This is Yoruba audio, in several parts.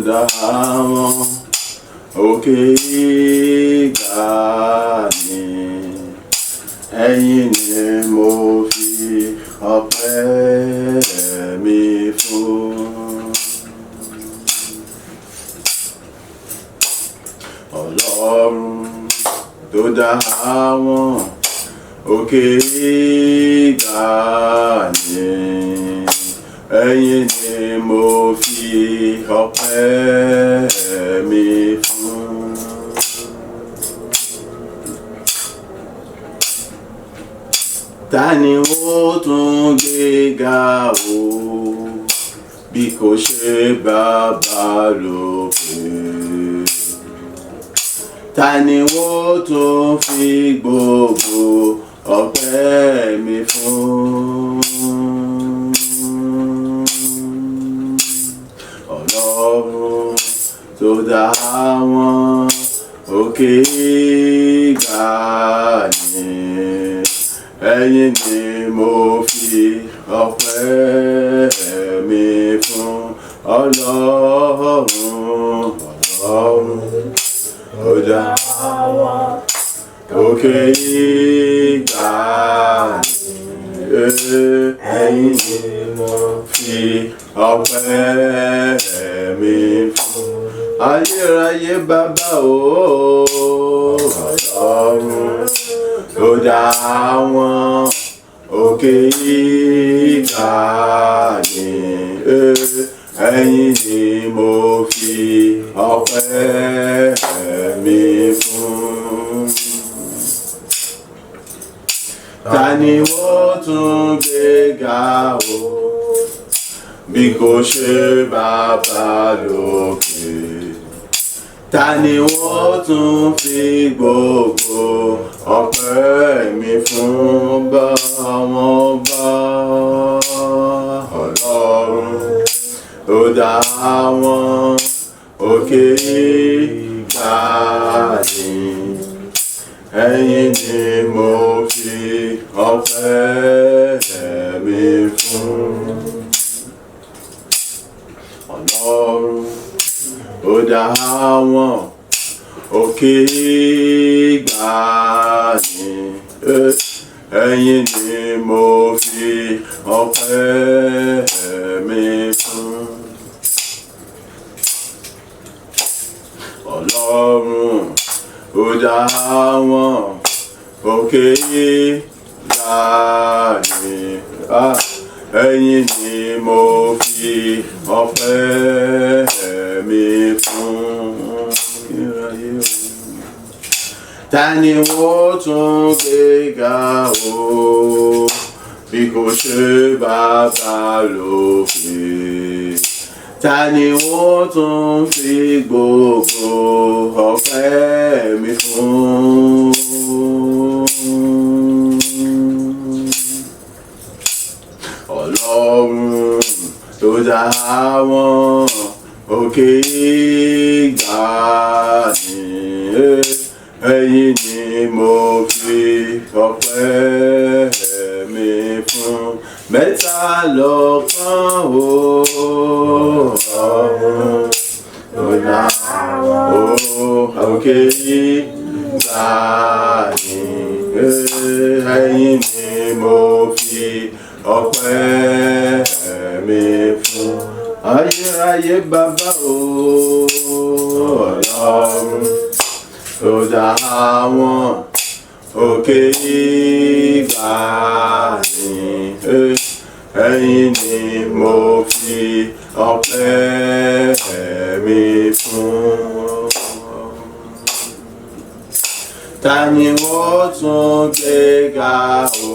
dá wọn òkè ìgbàanì, ẹ̀yin ni mo fi ọpẹ́ mi fún. Ọlọ́run tó dá wọn òkè ìgbàanì, ẹ̀yin ni mo fi ọpẹ́ mi fún. Ta ni ó tún gbé ga o bí kò ṣe bàbá lókè? Ta ni ó tún fi gbogbo ọpẹ́ mi fún? Ọlọ́run tó dá wọn òkè ìgbàanì, ẹ̀yin ni mo fi ọpẹ́ mi fún. Ọlọ́run, Ọlọ́run tó dá Àwọn òkè ìgbàanì, ẹ̀yin ni mo fi ọpẹ́ mi fún. Ayérayé bàbá o, Ọlọ́run tó dá wọn òkè ìgbàanì, ẹ̀yin ni mo fi ọpẹ́ mi fún. Ta ni ó tún gbé ga o bí kò ṣe bàbá lókè? Ta ni wọ́n tún fi gbogbo ọpẹ́ mi fún bá wọn bá? Ọlọ́run tó dá wọn òkè ìgbàanì, ẹ̀yin ni mo fi ọpẹ́ mi fún. Ọlọ́run ó dá wọn òkè ìgbàanì, ẹ̀yin ni mo fi ọpẹ́ mi fún. Ọlọ́run ó dá wọn òkè ìgbàanì, ẹ̀yin ni mo fi ọpẹ́ mi fún. Ta ni wọ́n tún gbé ga o bí kò ṣe bàbá lókè? Ta ni wọ́n tún fi gbogbo ọpẹ́ mi fún? Ọlọ́run tó dá wọn òkè ìgbàanì, ẹ̀yin ni mo fi ọpẹ́ mi fún. Mẹ́ta lọ́kan o, Ọlọ́run tó dá òkè ìgbàanì, ẹ̀yin ni mo fi ọpẹ́ mi fún. Ayérayé bàbá o, Ọlọ́run tó dá wọn òkè ìgbàanì, ẹ̀yin ni mo fi ọpẹ́ mi fún. Ta ni wọ́n tún gbé ga o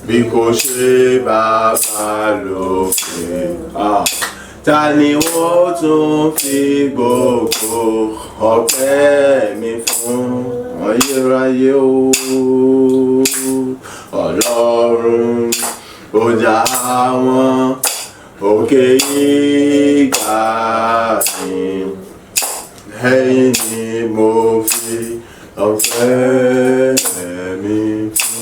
bí kò ṣe bàbá lókè? Ta ni wọ́n tún fi gbogbo ọpẹ́ mi fún? Ayérayé o, Ọlọ́run ó dá wọn òkè ìgbàanì, ẹ̀yin ni mo fi ọpẹ́ mi fún.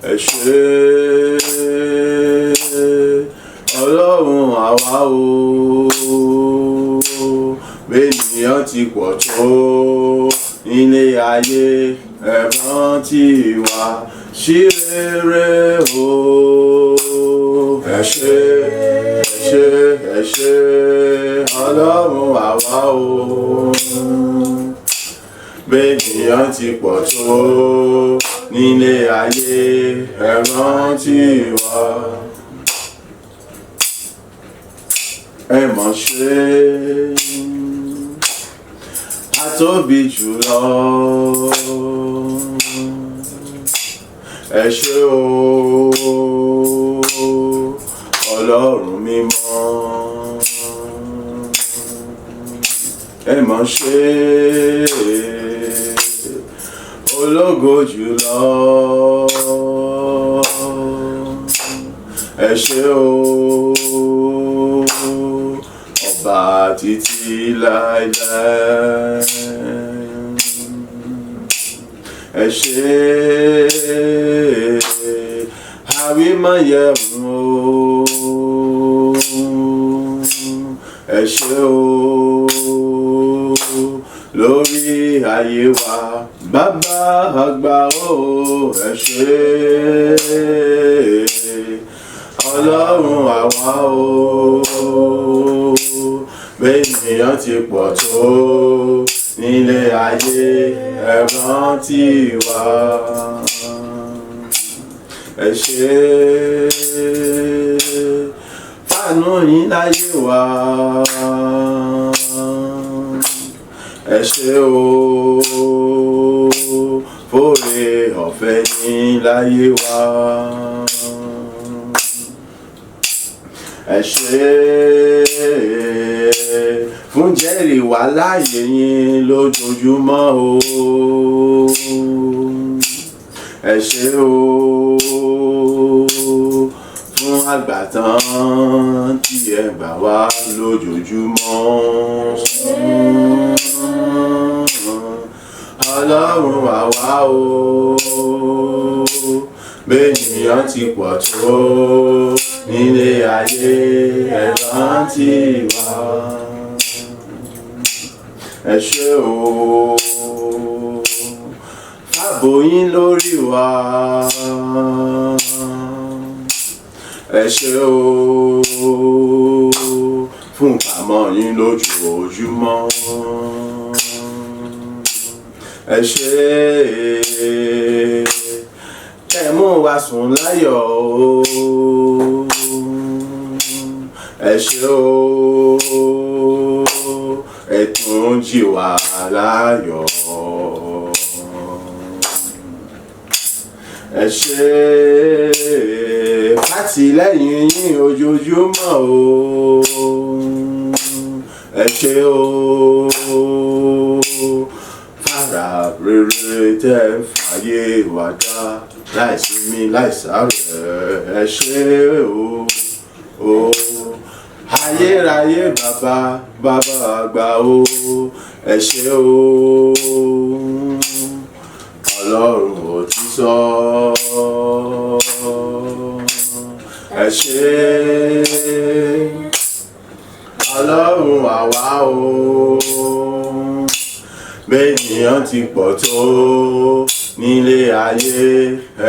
Ẹ ṣé. ti pọ̀ tó nílé ayé, ẹ rántí wa sí rere o. Ẹ ṣé, ẹ ṣé, ẹ ṣé, Ọlọ́run àwa o. Bẹ́ẹ̀nìyàn ti pọ̀ tó nílé ayé, ẹ rántí wa. Ẹ mọ̀ ṣe a tóbi jùlọ. Ẹ ṣé o, Ọlọ́run mímọ́. Ẹ mọ̀ ṣe ológo jùlọ. Ẹ ṣé o, ọba títí láéláé. Ẹ ṣé àwímáyẹ̀wò o. Ẹ ṣé o lórí ayé wa, bàbá àgbà o. Ẹ ṣé Ọlọ́run àwa o. Bẹ́ẹ̀nìyàn ti pọ̀ tó nílé ayé, ẹ rántí wa. Ẹ ṣé fàánú yín láyé wa. Ẹ ṣé o fóore ọ̀fẹ́ yín láyé wa. Ẹ ṣé fún jẹ́rìí wa láyé yín lójoojúmọ́ o. Ẹ ṣé o fún àgbàtàn tí ẹ gbà wá lójoojúmọ́. Ọlọ́run àwa o. Bẹ́ẹ̀nìyàn ti pọ̀ tó nílé ayé, ẹ rántí wa. Ẹ ṣé o fàbò yín lórí wa. Ẹ ṣé o fún pamọ́ yín lójoojúmọ́. Ẹ ṣé ẹ mú wa sùn láyọ̀ o. Ẹ ṣé o ẹ tún jí wa láyọ̀. Ẹ ṣé fàtìlẹ́yìn yín ojoojúmọ́ o. Ẹ ṣé o fara rere tẹ́ ń fàyè wá dá láìsinmi láìsàárẹ̀. Ẹ ṣé o o ayérayé bàbá bàbá àgbà o. Ẹ ṣé o Ọlọ́run òtítọ́. Ẹ ṣé Ọlọ́run àwa o. Bẹ́ẹ̀nìyàn ti pọ̀ tó nílé ayé,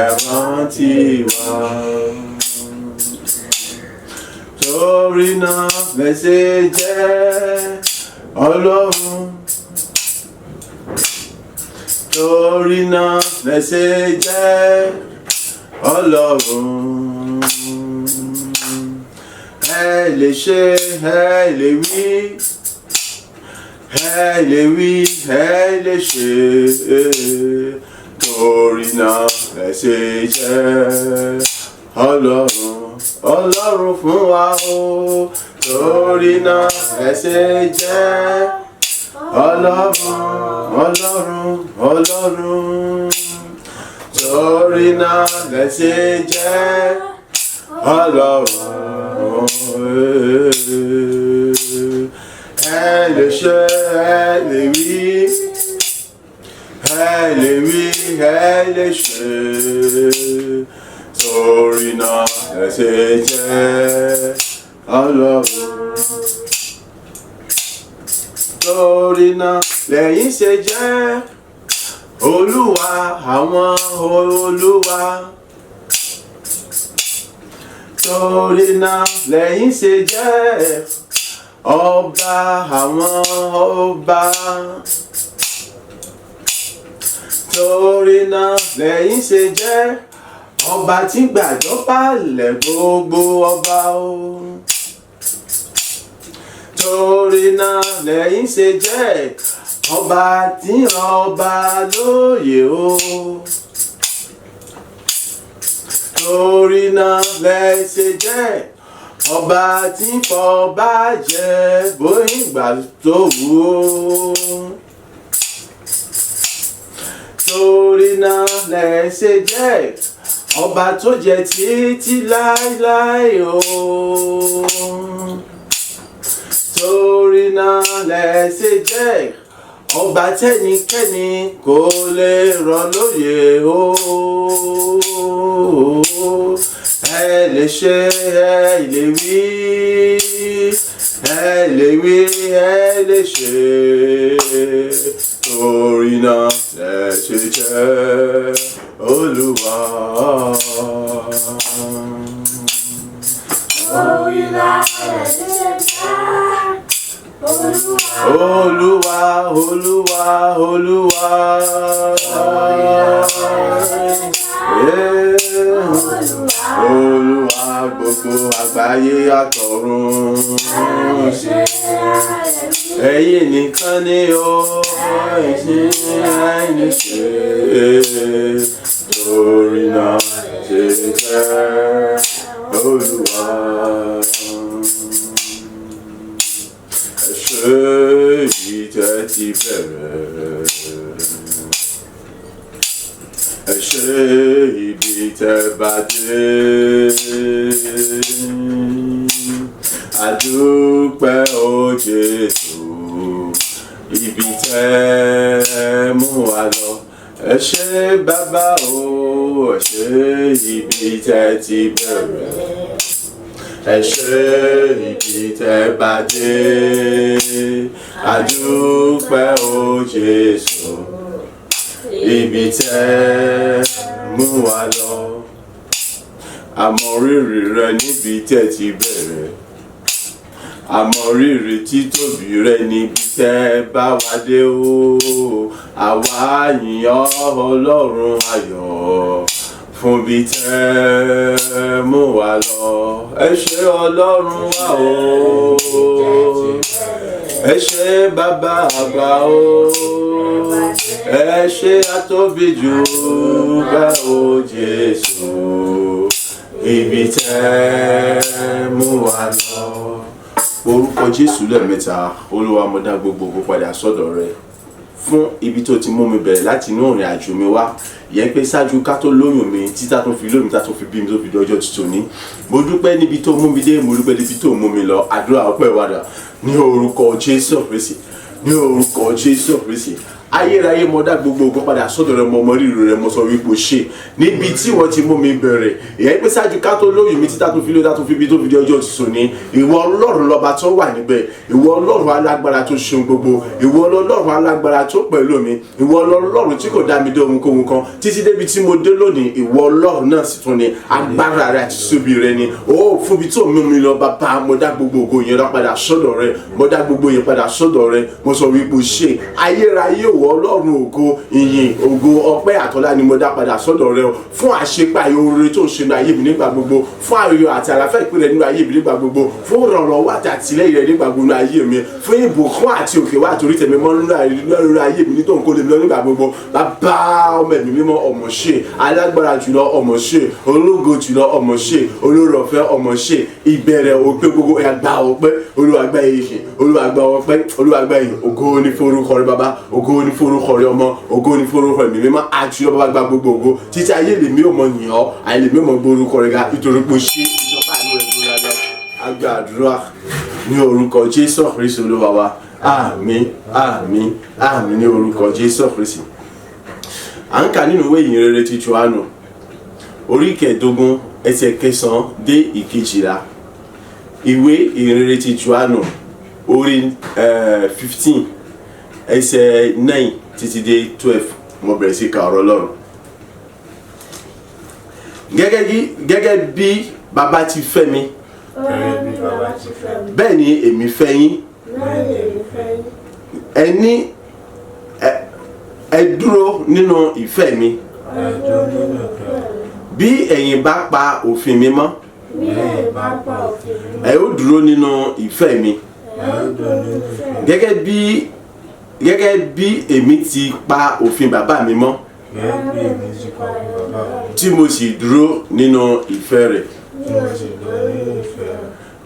ẹ rántí wa. Torí náà lẹ́sẹ̀ jẹ́ Ọlọ́run. Torí náà lẹ́sẹ̀ jẹ́ Ọlọ́run. Ẹ lè ṣe, ẹ lè wí, ẹ lè wí, ẹ lè ṣe. Torí náà lẹ́sẹ̀ jẹ́ Ọlọ́run. Ọlọ́run fún wa o. Torí náà lẹ́sẹ̀ jẹ́ Ọlọ́run, Ọlọ́run, Ọlọ́run. Torí náà lẹ́sẹ̀ jẹ́ Ọlọ́run. Ẹ lè ṣe, ẹ lè wí, ẹ lè wí, ẹ lè ṣe. Torí náà lẹ́sẹ̀ jẹ́ Ọlọ́run. Torí náà lẹ́yìn ṣe jẹ́ Olúwa àwọn olúwa. Torí náà lẹ́yìn ṣe jẹ́ ọba àwọn ọba. Torí náà lẹ́yìn ṣe jẹ́ ọba tí gbàjọba lẹ̀ gbogbo ọba o. Torí náà lẹ́yìn ṣe jẹ́ ọba tí ń ràn ọba lóyè o. Torí náà lẹ́yìn ṣe jẹ́ ọba tí ń fọba jẹ bóyá ìgbà tó wù ó. Torí náà lẹ́yìn ṣe jẹ́ ọba tó jẹ títí láéláé o. Torí náà lẹ́yìn ṣe jẹ́ ọba tẹ́nikẹ́ni kò lè rọ̀ lóyè o. Ẹ lè ṣe, ẹ lè wí, ẹ lè wí, ẹ lè ṣe. Torí náà lẹ ṣe jẹ́ Olúwa. Torí náà lẹ ṣe jẹ́ Olúwa. Olúwa, Olúwa, Olúwa. Olúwa gbogbo àgbáyé àtọ̀run. Ẹ̀yin nìkan ni ó ṣe ẹni ṣe. Torí náà ṣe jẹ́ Olúwa. Ẹ ṣé ìtẹ́ ti bẹ̀rẹ̀. Ẹ ṣé ibi tẹ́ bá dé. Àdúpẹ́ o Jésù, ibi tẹ́ mú wa lọ. Ẹ ṣé bàbá o, ẹ ṣé ibi tẹ́ ti bẹ̀rẹ̀. Ẹ ṣé ibi tẹ́ bá dé. Àdúpẹ́ o Jésù, ibi tẹ́ mú wa lọ. Àmọ́ rírì rẹ níbi tẹ́ ti bẹ̀rẹ̀. Àmọ́ rírì títóbi rẹ níbi tẹ́ bá wa dé o. Àwa yìn ọ́ Ọlọ́run ayọ̀ fún bí tẹ́ mú wa lọ. Ẹ ṣé Ọlọ́run wa o. Ẹ ṣé bàbá àgbà o. Ẹ ṣé atóbi jù bá o Jésù. Ibi tẹ́ mú wa lọ. Orúkọ Jésù lẹ́ẹ̀mẹ́ta, Olúwa, mo dá gbogbo ògo padà sọ́dọ̀ rẹ fún ibi tó ti mú mi bẹ̀rẹ̀ láti inú ìrìn àjò mi wá. Ìyẹn pé ṣáájú ká tó lóyún mi, títà tó fi lóyún mi, tá tó fi bí mi, tó fi di ọjọ́ tuntun ní. Mo dúpẹ́ níbi tó mú mi dé, mo dúpẹ́ níbi tó mú mi lọ. Àdúrà ọpẹ́ ìwádà ní orúkọ Jésù Kristi, ní orúkọ Jésù Kristi. Ayérayé, mo dá gbogbo ògo padà sọ́dọ̀ rẹ, mo mọ rírì rẹ, mo sọ wípé o ṣe níbi tí wọ́n ti mú mi bẹ̀rẹ̀. Ìyẹn pé ṣáájú ká tó lóyún mi, títà tó fi lóyún, tá tó fi bí, tó fi di ọjọ́ tuntun ní. Ìwọ Ọlọ́run lọ́ba tó wà níbẹ̀, ìwọ Ọlọ́run alágbára tó ṣeun gbogbo, ìwọ Ọlọ́run alágbára tó pẹ̀lú mi, ìwọ Ọlọ́run tí kò dá mi dé ohunkóhun kan títí débi tí mo dé lónìí. Ìwọ Ọlọ́run náà sì tún ni agbára rẹ àti tóbi rẹ ni ó fún mi tó mú mi lọ. Bàbá, mo dá gbogbo ògo yẹn lọ padà sọ́dọ̀ rẹ, mo dá gbogbo yẹn padà sọ́dọ̀ rẹ, mo sọ wípé o ṣe. Ayérayé, ìwọ Ọlọ́run, ògo, ìyìn, ògo, ọpẹ́ àtọ́lá ni mo dá padà sọ́dọ̀ rẹ o fún àṣepa oore tó ń ṣe nínú ayé mi nígbà gbogbo, fún ayọ̀ àti àlàáfíà ìpínlẹ̀ nínú ayé mi nígbà gbogbo, fún ìrànlọ́wọ́ àti àtìlẹ́yìn rẹ nígbà gbogbo nínú ayé mi, fún ìbùkún àti òkè wá àtòrí tẹ̀mí mọ́ nínú ayé mi nítorí kó lè lọ nígbà gbogbo. Bàbá, ọmọ, ẹ̀mí mímọ́, ọmọ ṣe alágbára jùlọ, ọmọ ṣe ológo jùlọ, ọmọ ṣe olórí ọ̀fẹ́, ọmọ ṣe ìbẹ̀rẹ̀ òpin gbogbo. Ẹgbà ọpẹ́, Olúwa gba ìyìn, Olúwa gba ọpẹ́, Olúwa gba ìyìn. Ògo ní forúkọ rẹ bàbá, ògo ní forúkọ rẹ ọmọ, ògo ní forúkọ ẹ̀mí mímọ́. Àti ọba gba gbogbo ògo títí ayé. Lèmi ò mọ yìn ọ́, àyè lèmi ò mọ gbórúkọ rẹ ga nítorí pé ó ṣe ìjọba àánú rẹ dúró lálẹ́. Àgbà àdúrà ní orúkọ Jésù Kristi Olúwa wa. Àmín, àmín, àmín ní orúkọ Jésù Kristi. À ń kà nínú ìwé ìyìn rere ti Jòhánù, orí 15, ẹsẹ̀ 9 dé 12. Ìwé ìyìn rere ti Jòhánù, orí 15. Ẹsẹ̀ 9 títí dé 12, mo bẹ̀rẹ̀ sí ka ọ̀rọ̀ Ọlọ́run. Gẹ́gẹ́ bí bàbá ti fẹ́ mi, Gẹ́gẹ́ bí bàbá ti fẹ́ mi, bẹ́ẹ̀ ni èmi fẹ́ yín. Bẹ́ẹ̀ ni èmi fẹ́ yín. Ẹ ní ẹ dúró nínú ìfẹ́ mi. Ẹ dúró nínú ìfẹ́ mi. Bí ẹ̀yin bá pa òfin mi mọ́, Bí ẹ̀yin bá pa òfin mi mọ́, ẹ ó dúró nínú ìfẹ́ mi, ẹ ó dúró nínú ìfẹ́ mi. Gẹ́gẹ́ bí èmi ti pa òfin bàbá mi mọ́, Gẹ́gẹ́ bí èmi ti pa òfin bàbá mi, tí mo sì dúró nínú ìfẹ́ rẹ̀. Tí mo sì dúró nínú ìfẹ́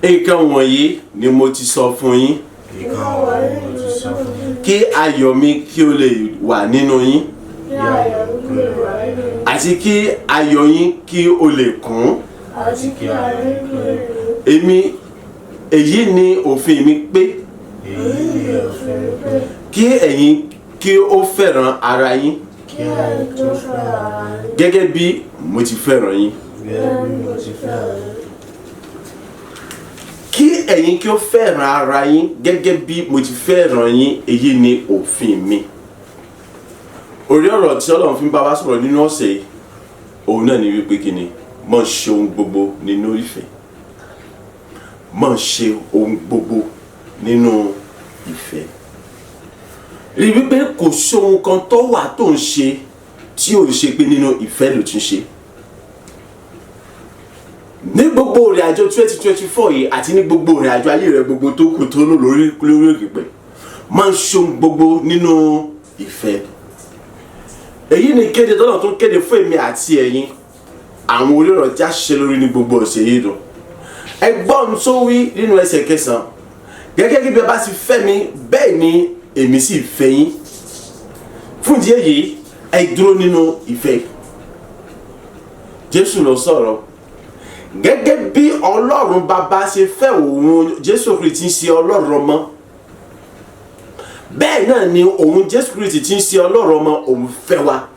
rẹ̀. Nǹkan wọ̀nyí ni mo ti sọ fún yín, Nǹkan wọ̀nyí ni mo ti sọ fún yín, kí ayọ̀ mi kí ó lè wà nínú yín, kí ayọ̀ mi kí ó lè wà nínú yín, àti kí ayọ̀ yín kí ó lè kún. Àti kí ayọ̀ yín kí ó lè kún. Èyí ni òfin mi pé, Èyí ni òfin mi pé, kí ẹ̀yin kí ó fẹ́ràn ara yín, kí ẹ̀yin kí ó fẹ́ràn ara yín, gẹ́gẹ́ bí mo ti fẹ́ràn yín. Gẹ́gẹ́ bí mo ti fẹ́ràn yín. Kí ẹ̀yin kí ó fẹ́ràn ara yín gẹ́gẹ́ bí mo ti fẹ́ràn yín, èyí ni òfin mi. Orí ọ̀rọ̀ tí Ọlọ́run fi ń bá wa sọ̀rọ̀ nínú ọ̀sẹ̀ yìí, òun náà ni wípé kí ni? Mọ̀ ṣe ohun gbogbo nínú ìfẹ́. Mọ̀ ṣe ohun gbogbo nínú ìfẹ́. Rí wípé kò sí ohun kan tó wà tó ń ṣe tí ò ṣe pé nínú ìfẹ́ ló ti ń ṣe. Ní gbogbo ìrìn àjò 2024 yìí àti ní gbogbo ìrìn àjò ayé rẹ gbogbo tó kù tó lò lórí òkèpẹ̀, máa ń ṣohun gbogbo nínú ìfẹ́. Èyí ni kéde tọ́nà tó ń kéde fún èmi àti ẹ̀yin, àwọn orí ọ̀rọ̀ tí a ṣe lórí ní gbogbo ọ̀sẹ̀ yìí dùn. Ẹgbọ́n tó wí nínú ẹsẹ̀ 9, gẹ́gẹ́ bí ẹ bá ti fẹ́ mi, bẹ́ẹ̀ ni èmi sì fẹ́ yín. Fún ìdí èyí, ẹ dúró nínú ìfẹ́. Jésù ló sọ̀rọ̀. Gẹ́gẹ́ bí Ọlọ́run bàbá ṣe fẹ́ òun, Jésù Kristi ń ṣe Ọlọ́run ọmọ, bẹ́ẹ̀ náà ni òun Jésù Kristi tí ń ṣe Ọlọ́run ọmọ, òun fẹ́ wa.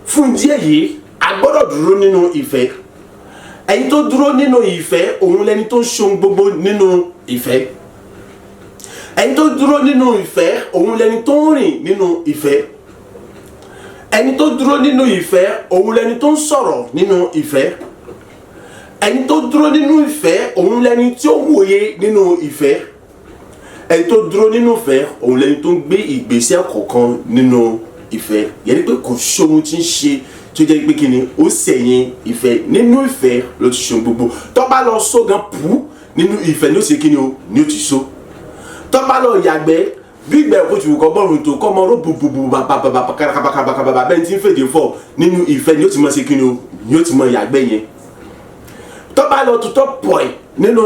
Fún ìdí èyí, a gbọ́dọ̀ dúró nínú ìfẹ́. Ẹni tó dúró nínú ìfẹ́, òun lẹni tó ń ṣe ohun gbogbo nínú ìfẹ́. Ẹni tó dúró nínú ìfẹ́, òun lẹni tó ń rìn nínú ìfẹ́. Ẹni tó dúró nínú ìfẹ́, òun lẹni tó ń sọ̀rọ̀ nínú ìfẹ́. Ẹni tó dúró nínú ìfẹ́, òun lẹni tí ó wòye nínú ìfẹ́. Ẹni tó dúró nínú ìfẹ́, òun lẹni tó ń gbé ìgbésẹ̀ kọ̀ọ̀kan nínú ìfẹ́. Yẹn ni pé kò sí ohun tí ń ṣe tó jẹ́ pé kí ni ó sẹ̀yìn ìfẹ́. Nínú ìfẹ́ ló ti ṣe ohun gbogbo. Tó bá lọ só gan pù, nínú ìfẹ́ ni ó ṣe kí ni o, ni ó ti só. Tó bá lọ yàgbẹ́, bí ìgbẹ́ kò tù kọ́ bọ́ọ̀rùn tó kọ́ mọ́ ró bùbùbù bàbàbàbà kàràkàbàkàbàkàbà bẹ́ẹ̀ tí ń fèdè fọ̀, nínú ìfẹ́ ni ó ti mọ̀ ṣe kí ni o, ni ó ti mọ̀ yàgbẹ́ yẹn. Tó bá lọ tutọ́ pọ̀ ẹ̀, nínú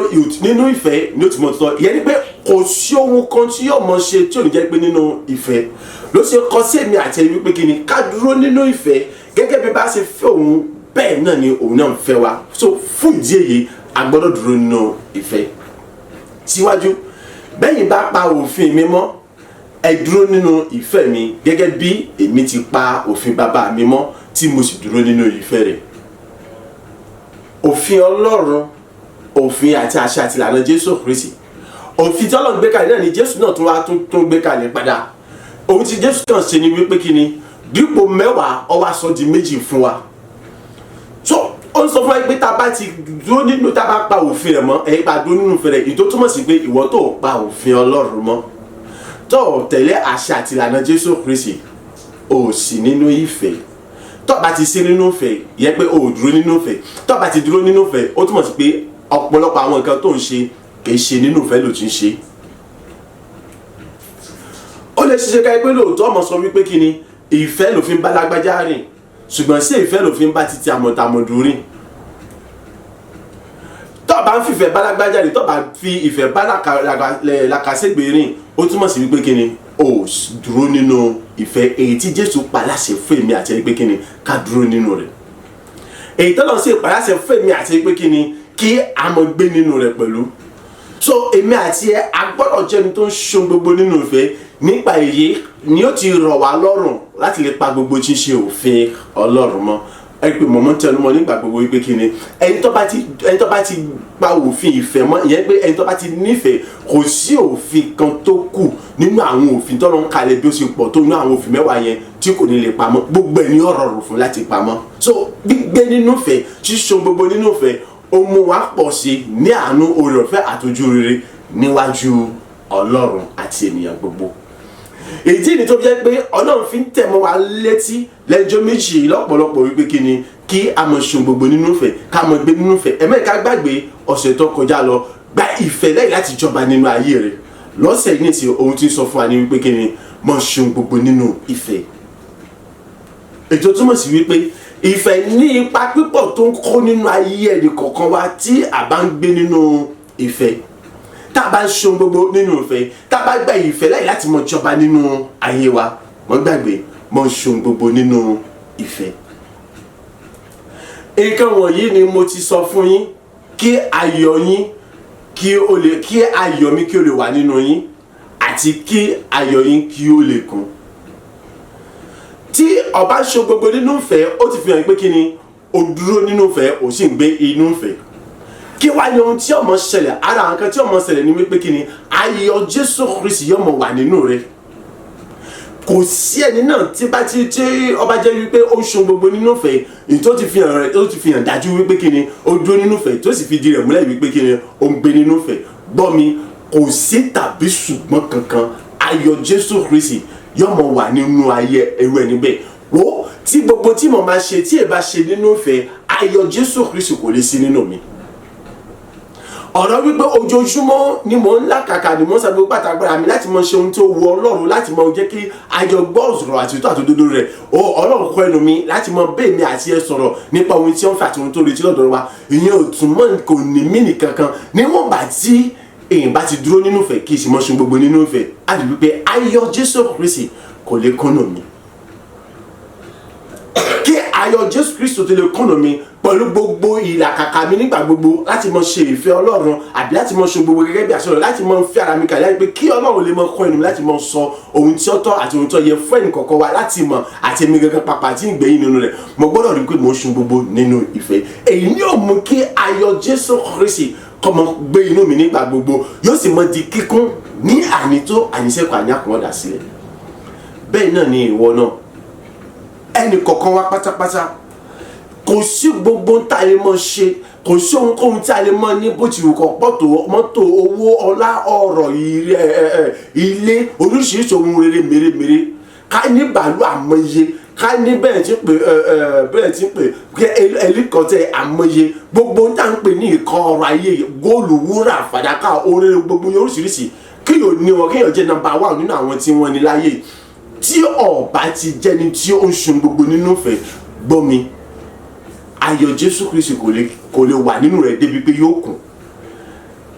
ìfẹ́ ni ó ti mọ̀ tutọ́. Ìyẹn ni pé kò sí ohun kan tí yóò mọ̀ ṣe tí ò ní jẹ́ pé nínú ìfẹ́ ló ṣe kọ sí èmi àti ẹ̀yin wípé kí ni ká dúró nínú ìfẹ́. Gẹ́gẹ́ bí bá ṣe fẹ́ òun, bẹ́ẹ̀ náà ni òun náà ń fẹ́ wa. So fún ìdí èyí, a gbọ́dọ̀ dúró nínú ìfẹ́. Síwájú, bẹ́yìn bá pa òfin mi mọ́, ẹ dúró nínú ìfẹ́ mi, gẹ́gẹ́ bí èmi ti pa òfin bàbá mi mọ́ tí mo sì dúró nínú ìfẹ́ rẹ̀. Òfin Ọlọ́run, òfin àti àṣà àti ìlànà Jésù Kristi, òfin tí Ọlọ́run gbé kalẹ̀ náà ni Jésù náà tún wá tún gbé kalẹ̀ padà. Ohun tí Jésù kàn ṣe ni wípé kí ni, dípò 10, ó wá sọ di 2 fún wa. So ó ń sọ fún wa pé tá a bá ti dúró nínú, tá a bá pa òfin rẹ̀ mọ́, ẹ̀yin pa dúró nínú ìfẹ́ rẹ̀. Èyí tó túmọ̀ sí pé ìwọ tó pa òfin Ọlọ́run mọ́, tó tẹ̀lé àṣà àti ìlànà Jésù Kristi, ò sí nínú ìfẹ́. Tó bá ti sí nínú ìfẹ́, yẹ pé o ò dúró nínú ìfẹ́. Tó bá ti dúró nínú ìfẹ́, ó túmọ̀ sí pé ọ̀pọ̀lọpọ̀ àwọn nǹkan tó ń ṣe kì í ṣe nínú ìfẹ́ ló ti ń ṣe. Ó lè ṣiṣẹ́ ká pé lóòótọ́ ọmọ sọ wípé kí ni ìfẹ́ ló fi ń bá lágbájá rìn, ṣùgbọ́n ṣé ìfẹ́ ló fi ń bá títí àmọ̀tàmọ̀dù rìn? Tó bá ń fìfẹ́ bá lágbájá rìn, tó bá fi ìfẹ́ bá làkàṣègbè rìn, ó túmọ̀ sí wípé kí ni o dúró nínú ìfẹ́. Èyí tí Jésù pa láṣẹ fún èmi àti ẹni pé kí ni ká dúró nínú rẹ̀. Èyí tó lọ sí ìpa láṣẹ fún èmi àti ẹni pé kí ni kí a mọ gbé nínú rẹ̀ pẹ̀lú. So èmi àti ẹ a gbọ́dọ̀ jẹ́ ẹni tó ń ṣe gbogbo nínú ìfẹ́. Nípa èyí ni ó ti rọ̀ wá lọ́rùn láti lè pa gbogbo tí ń ṣe òfin Ọlọ́run mọ́. Ẹ pé mọ̀mọ́ tẹnumọ́ nígbà gbogbo wípé kí ni ẹni tó bá ti pa òfin ìfẹ́ mọ́, ìyẹn pé ẹni tó bá ti nífẹ̀ẹ́, kò sí òfin kan tó kù nínú àwọn òfin tó lọ ń kalẹ̀ bí ó ṣe pọ̀ tó nínú àwọn òfin 10 yẹn tí kò ní lè pamọ́. Gbogbo ẹ̀ ní ọ̀rọ̀ rò fún láti pamọ́. So gbígbé nínú ìfẹ́, ṣíṣe gbogbo nínú ìfẹ́, ó mú wa pọ̀ sí ní àánú, oore ọ̀fẹ́ àtòjú rere níwájú Ọlọ́run àti ènìyàn gbogbo. Ìdí ni tó fi jẹ́ pé Ọlọ́run fi ń tẹ̀ mọ́ wa létí lẹ́jọ́ méjì lọ́pọ̀lọpọ̀ wípé kí ni kí a mọ̀ ṣe gbogbo nínú ìfẹ́, ká mọ̀ gbé nínú ìfẹ́. Ẹ̀mẹ́ka gbàgbé ọ̀sẹ̀ tó kọjá lọ, gba ìfẹ́ lẹ́yìn láti jọba nínú ayé rẹ̀. Lọ́sẹ̀ yìí nìsín, ohun tí ń sọ fún wa ní wípé kí ni mọ̀ ṣe gbogbo nínú ìfẹ́. Ètò túmọ̀ sí wípé ìfẹ́ ní ipa pípọ̀ tó ń kó nínú ayé ẹnì kọ̀ọ̀kan wa tí a bá ń gbé nínú ìfẹ́, tá a bá ń ṣe ohun gbogbo nínú ìfẹ́, tá a bá gba ìfẹ́ láyè láti mọ jọba nínú ayé wa. Mọ́ gbàgbé, mọ́ ṣe ohun gbogbo nínú ìfẹ́. Nǹkan wọ̀nyí ni mo ti sọ fún yín kí ayọ̀ yín kí ó lè, kí ayọ̀ mi kí ó lè wà nínú yín, àti kí ayọ̀ yín kí ó lè kún. Tí o bá ṣe gbogbo nínú ìfẹ́, ó ti fi hàn pé kí ni o dúró nínú ìfẹ́, o sì ń gbé inú ìfẹ́. Kí wá ní ohun tí ó máa ṣẹlẹ̀? Ara nǹkan tí ó máa ṣẹlẹ̀ ni wípé kí ni ayọ̀ Jésù Kristi yóò máa wà nínú rẹ. Kò sí ẹni náà tí bá ti tí ọba jẹ́ wípé ó ń ṣe gbogbo nínú ìfẹ́, èyí tó ti fi hàn rẹ̀, tó ti fi hàn dájú wípé kí ni ó dúró nínú ìfẹ́, tó sì fi di rẹ̀ múlẹ̀ wípé kí ni ó ń gbé nínú ìfẹ́. Gbọ́ mi, kò sí tàbí ṣùgbọ́n kankan, ayọ̀ Jésù Kristi yóò máa wà nínú ayé irú ẹni bẹ́ẹ̀. Wo tí gbogbo tí mo máa ṣe tí ẹ bá ṣe nínú ìfẹ́, ayọ̀ Jésù Kristi kò lè sí nínú mi. Ọ̀rọ̀ wípé ojoojúmọ́ ni mò ń làkàkà, ni mò ń sa gbogbo pàtàkì mi láti mọ ṣe ohun tó wu Ọlọ́run, láti mọ jẹ́ kí ayọ̀ gbọ́ ọ̀rọ̀ àti òtítọ́ àti òdodo rẹ̀, ó Ọlọ́run kọ́ ẹnu mi láti mọ bẹ́ẹ̀ mi àti ẹ sọ̀rọ̀ nípa ohun tí ó ń fẹ́ àti ohun tó retí lọ́dọ̀ wa, ìyẹn ò túmọ̀, kò ní mí nìkankan. Níwọ̀n bá tí èèyàn bá ti dúró nínú ìfẹ́, kí ìsìnmọ́ ṣe gbogbo nínú ìfẹ́, á rí wípé ayọ̀ Jésù Kristi kò lè kúnnù mi. Kí ayọ̀ Jésù Kristi tó lè kúnnù mi pẹ̀lú gbogbo ìlàkàkà mi nígbà gbogbo láti mọ ṣe ìfẹ́ Ọlọ́run, àbí láti mọ ṣe gbogbo gẹ́gẹ́ bí àṣẹ rẹ̀, láti mọ fi ara mi kàlẹ́ pé kí Ọlọ́run lè mọ kọ́ ẹnu mi láti mọ sọ ohun tí ó tọ́ àti ohun tó yẹ fún ẹnì kọ̀ọ̀kan wa láti mọ̀, àti èmi gangan pàpà tí ń gbẹ̀yìn nínú rẹ̀, mo gbọ́dọ̀ rí pé mo ń ṣe gbogbo nínú ìfẹ́. Èyí ni yóò mú kí ayọ̀ Jésù Kristi kó mọ gbé inú mi nígbà gbogbo, yóò sì mọ di kíkún ní ànító, àníṣẹ́kù, àní àkùnwọ́dà sílẹ̀. Bẹ́ẹ̀ náà ni ìwọ náà, ẹnì kọ̀ọ̀kan wa pátápátá. Kò sí gbogbo tá a lè mọ ṣe, kò sí ohunkóhun tí a lè mọ ní, bó ti wù kó pọ̀ tó, mọ́tò, owó, ọlá, ọrọ̀, ilé, oríṣiríṣi ohun rere mèremère, ká ní bàálù àmọye, ká ní bẹ́ẹ̀ tí pé bẹ́ẹ̀ tí pé ẹlikọ́tẹ̀ àmọye, gbogbo tá à ń pè ní ìkan ọrọ̀ ayé, góòlù, wúrà, fàdákà, oríire gbogbo oríṣiríṣi, kéèyàn ní wọn, kéèyàn jẹ́ number one nínú àwọn tí wọ́n ní láyé, tí ọba ti jẹ́ni tí ó ń sun gbogbo nínú ìfẹ́, gbọ́ mi, ayọ̀ Jésù Kristi kò lè wà nínú rẹ̀ débi pé yóò kún.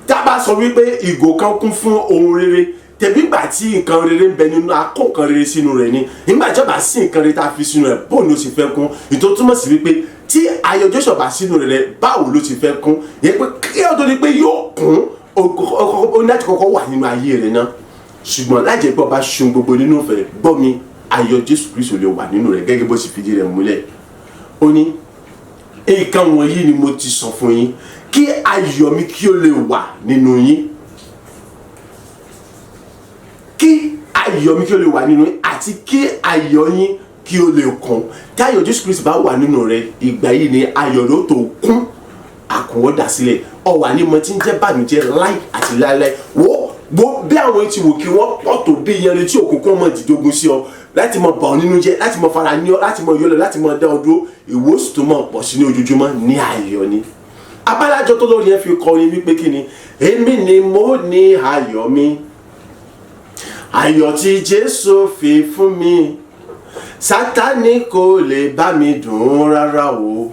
Tá a bá sọ wípé ìgò kan kún fún ohun rere, tẹ̀bí ìgbà tí nǹkan rere ń bẹ nínú akó nǹkan rere sínú rẹ̀ ni, nígbà tí ọba sí nǹkan rere tá a fi sínú rẹ̀, bóun ló sì fẹ́ kún? Ìtò túmọ̀ sí wípé tí ayọ̀ Jésù ọba sínú rẹ̀, báwo ló ti fẹ́ kún? Yẹ pé kí ọdún ni pé yóò kún, ó ní láti kọ́kọ́ wà nínú ayé rẹ̀ náà. Ṣùgbọ́n láì jẹ́ pé ọba ṣe ohun gbogbo nínú ìfẹ́, gbọ́ mi, ayọ̀ Jésù Kristi lè wà nínú rẹ̀ gẹ́gẹ́ bó sì fìdí rẹ̀ múlẹ̀. Ó ní nǹkan wọ̀nyí ni mo ti sọ fún yín kí ayọ̀ mi kí ó lè wà nínú yín, kí ayọ̀ mi kí ó lè wà nínú yín, àti kí ayọ̀ yín kí ó lè kún. Tí ayọ̀ Jésù Kristi bá wà nínú rẹ, ìgbà yìí ni ayọ̀ ló tó kún àkúnwọ́dà sílẹ̀. Ọwà ní mo ti ń jẹ́ bànújẹ́ láì àti láéláé. Wo bó bí àwọn ti wò kí wọ́n pọ̀ tó bí iyanrìn tí òkùnkùn ọmọ dìdógun sí ọ láti mọ bà ọ́ nínú jẹ́, láti mọ fara ní ọ, láti mọ yọlọ, láti mọ dá ọ dúró, ìwòsàn tó mọ pọ̀ sí ní ojoojúmọ́ ní ayọ̀ ni. Abálájọ tó lórí yẹn fi kọrin wípé kí ni èmi ni mo ní ayọ̀ mi, ayọ̀ tí Jésù fi fún mi, Sátánì kò lè bá mi dùn rárá o,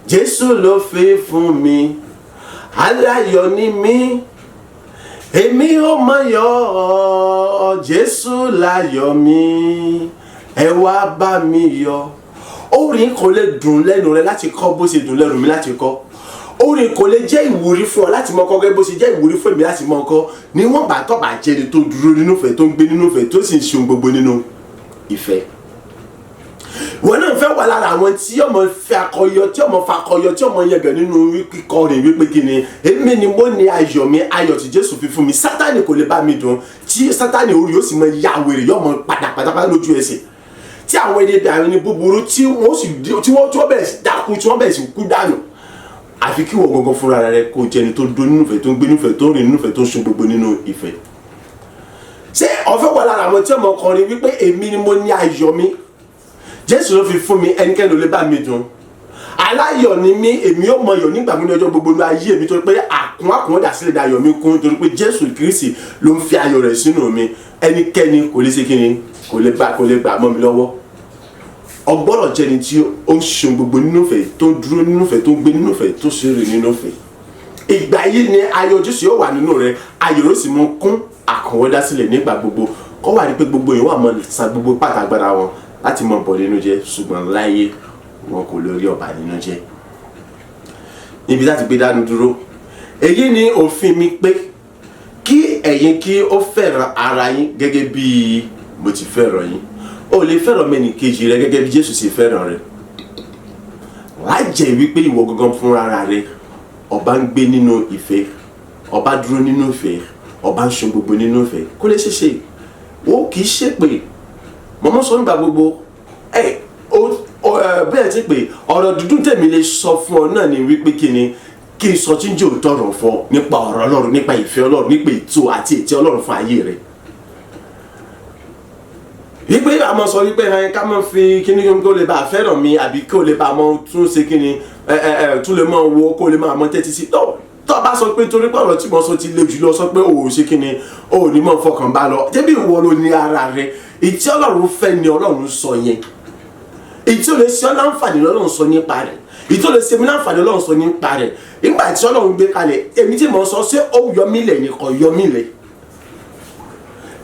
Jésù ló fi fún mi, aláyọ̀ ni mí, èmi ò mọ̀ yọ̀, Jésù láyọ̀ mi, ẹ wá bá mi yọ̀. Orin kò lè dùn lẹ́nu rẹ láti kọ́ bó ṣe dùn lẹ́nu mi láti kọ́. Orin kò lè jẹ́ ìwúrí fún ọ láti mọ kọ́ gẹ́gẹ́ bó ṣe jẹ́ ìwúrí fún èmi láti mọ kọ́, níwọ̀n bá tọ́ bá jẹ́ ẹni tó dúró nínú ìfẹ́, tó ń gbé nínú ìfẹ́, tó sì ń ṣe ohun gbogbo nínú ìfẹ́. Ìwọ náà fẹ́ wà lára àwọn tí ọmọ fẹ́ akọyọ, tí ọmọ fakọyọ, tí ọmọ yẹgàn nínú kíkọrin wípé kí ni, èmi ni mo ní ayọ̀ mi, ayọ̀ tí Jésù fi fún mi, Sátánì kò lè bá mi dùn. Tí Sátánì orí yóò sì mọ ya wèrè, yóò mọ padà pátápátá lójú ẹsẹ̀, tí àwọn ẹni bí àwọn ẹni búburú tí wọ́n sì tí wọ́n bẹ̀rẹ̀ sí dákú, tí wọ́n bẹ̀rẹ̀ sí kú dànù. Àfi kí wọ́n gangan fúnra rẹ kó jẹ́ ẹni tó dó nínú ìfẹ́, tó ń gbé nínú ìfẹ́, tó ń rìn nínú ìfẹ́, tó ń ṣe gbogbo nínú ìfẹ́. Ṣé ọ̀fẹ́ wà lára àwọn tí ọmọ kọrin wípé èmi ni mo ní ayọ̀ mi, Jésù ló fi fún mi, ẹnikẹ́ni ò lè bá mi dùn, aláyọ̀ ni mí, èmi ò mọ yọ̀ nígbà mi ní ọjọ́ gbogbo ní ayé mi, torí pé àkún àkún dà sílẹ̀ dayọ̀ mi kún, torí pé Jésù Kristi ló ń fi ayọ̀ rẹ̀ sínú mi, ẹnikẹ́ni kò lè ṣe kíni, kò lè gbà mọ́ mi lọ́wọ́. Ọgbọ́dọ̀ jẹ́ni tí ó ń ṣe gbogbo nínú ìfẹ́, tó ń dúró nínú ìfẹ́, tó ń gbé nínú ìfẹ́, tó ṣe rìn nínú ìfẹ́. Ìgbà yìí ni ayọ̀ Jésù yóò wà nínú rẹ, ayọ̀ yóò sì mú kún àkànwọ́dá sílẹ̀ nígbà gbogbo, kọ́ wà ní pé gbogbo èèyàn wà mọ́ sa gbogbo pàtàgbára wọn láti mọ bọ̀ nínú jẹ́, ṣùgbọ́n láyé wọn kò lórí ọba nínú jẹ́. Níbi láti gbé dánu dúró, èyí ni òfin mi pé kí ẹ̀yin kí ó fẹ́ràn ara yín gẹ́gẹ́ bí mo ti fẹ́ràn yín. O lè fẹ́ràn mẹ́nìkejì rẹ gẹ́gẹ́ bí Jésù ṣe fẹ́ràn rẹ lájẹ́ wípé ìwọ gangan fúnra rẹ ọba ń gbé nínú ìfẹ́, ọba dúró nínú ìfẹ́, ọba ń ṣe gbogbo nínú ìfẹ́. Kó lè ṣeéṣe, ó kì í ṣèpè mọ́mọ́ sọ nígbà gbogbo ẹ ó bẹ́ẹ̀ ti pé ọ̀rọ̀ dúdú tèmi lè sọ fún ọ náà ni wípé kí ni, kí n sọ tí ń jẹ́ òótọ́ ọ̀rọ̀ fún ọ nípa ọ̀rọ̀ Ọlọ́run, nípa ìfẹ́ Ọlọ́run, nípa ètò àti ètí Ọlọ́run fún ayé rẹ, wípé a máa sọ wípé ẹ ká máa fi kíní kó lè bá fẹ́ràn mi, àbí kó lè bá mọ tún ṣe kíní ẹ ẹ ẹ tún lè mọ wo, kó lè máa mọ tẹ́tí sí tó tó bá sọ pé torí pé ọ̀rọ̀ tí mo sọ ti le jù lọ, sọ pé o ò ṣe kíni, o ò ní mọ̀ fọkàn bá lọ. Débi ìwọ ló ní ara rẹ. Ìtí Ọlọ́run fẹ́ ni Ọlọ́run sọ yẹn, ìtí ò lè ṣe ọ́ láǹfààní lọ́lọ́run sọ nípa rẹ̀, ìtí ò lè ṣe mí láǹfààní lọ́lọ́run sọ nípa rẹ̀. Nígbà tí Ọlọ́run gbé kalẹ̀, èmi tí mo sọ, ṣé ó yọ mí lẹ̀ ni? Kò yọ mí lẹ̀.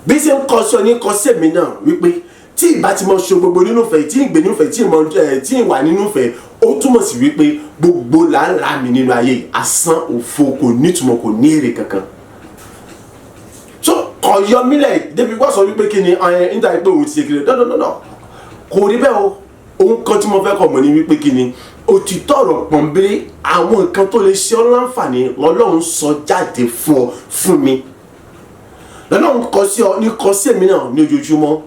Bí ṣe ń kọ sí ọ ní kọ sí èmi náà, wípé tí ìbá ti mọ ṣe gbogbo nínú ìfẹ́, tí ń gbé nínú ìfẹ́, tí ìmọ̀ ẹ tí ń wà nínú ìfẹ́, ó túmọ̀ sí wípé gbogbo làálàá mi nínú ayé yìí, asán, òfo, kò nítumọ̀, kò ní èrè kankan. So kò yọ mílẹ̀ débi wọ́n sọ wípé kí ni ẹ níta pé òun ti ṣe kiri dọ́dọ́dọ́dọ́. Kò rí bẹ́ẹ̀ o. Ohun kan tí mo fẹ́ kọ̀ mọ̀ ni wípé kí ni, òtítọ́ ọ̀rọ̀ pọ̀nbélé, àwọn nǹkan tó lè ṣe ọ́ láǹfààní lọ́lọ́run sọ jáde fún ọ, fún mi, lọ́lọ́run kọ sí ọ ní kọ sí èmi náà ní ojoojúmọ́.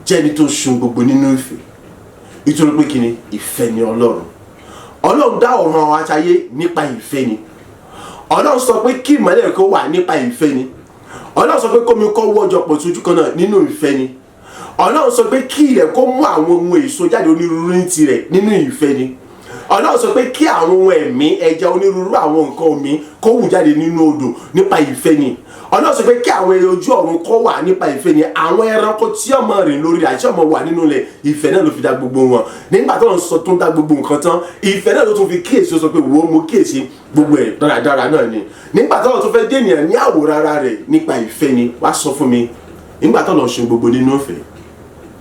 Jẹ́ni tó sun gbogbo nínú ìfẹ́, nítorí pé kí ni, ìfẹ́ ni Ọlọ́run. Ọlọ́run dá ọ̀run àwọn àtayé nípa ìfẹ́ ni. Ọlọ́run sọ pé kí ìmọ́lẹ̀ kó wà, nípa ìfẹ́ ni. Ọlọ́run sọ pé kómi kó wọ́jọ pọ̀ sójú kan náà, nínú ìfẹ́ ni. Ọlọ́run sọ pé kí ilẹ̀ kó mú àwọn ohun èso jáde onírúurú ní tirẹ̀, nínú ìfẹ́ ni. Ọlọ́run sọ pé kí àwọn ohun ẹ̀mí, ẹja onírúurú, àwọn nǹkan omi kó wù jáde nínú odò, nípa ìfẹ́ ni. Ọlọ́run sọ pé kí àwọn ẹyẹ ojú ọ̀run kó wà, nípa ìfẹ́ ni. Àwọn ẹranko tí ọmọ rìn lórí àti ọmọ wà nínú ilẹ̀, ìfẹ́ náà ló fi dá gbogbo wọn. Nígbà tó ń sọ tó ń dá gbogbo nǹkan tán, ìfẹ́ náà ló tún fi kíyèsí. Ó sọ pé, "Wo, mo kíyèsí gbogbo ẹ̀, dáradára náà ni." Nígbà tó lọ tó fẹ́ dènìyàn ní àwòrán ara rẹ̀, nípa ìfẹ́ ni. Wá sọ fún mi, nígbà tó lọ ṣe gbogbo nínú ìfẹ́,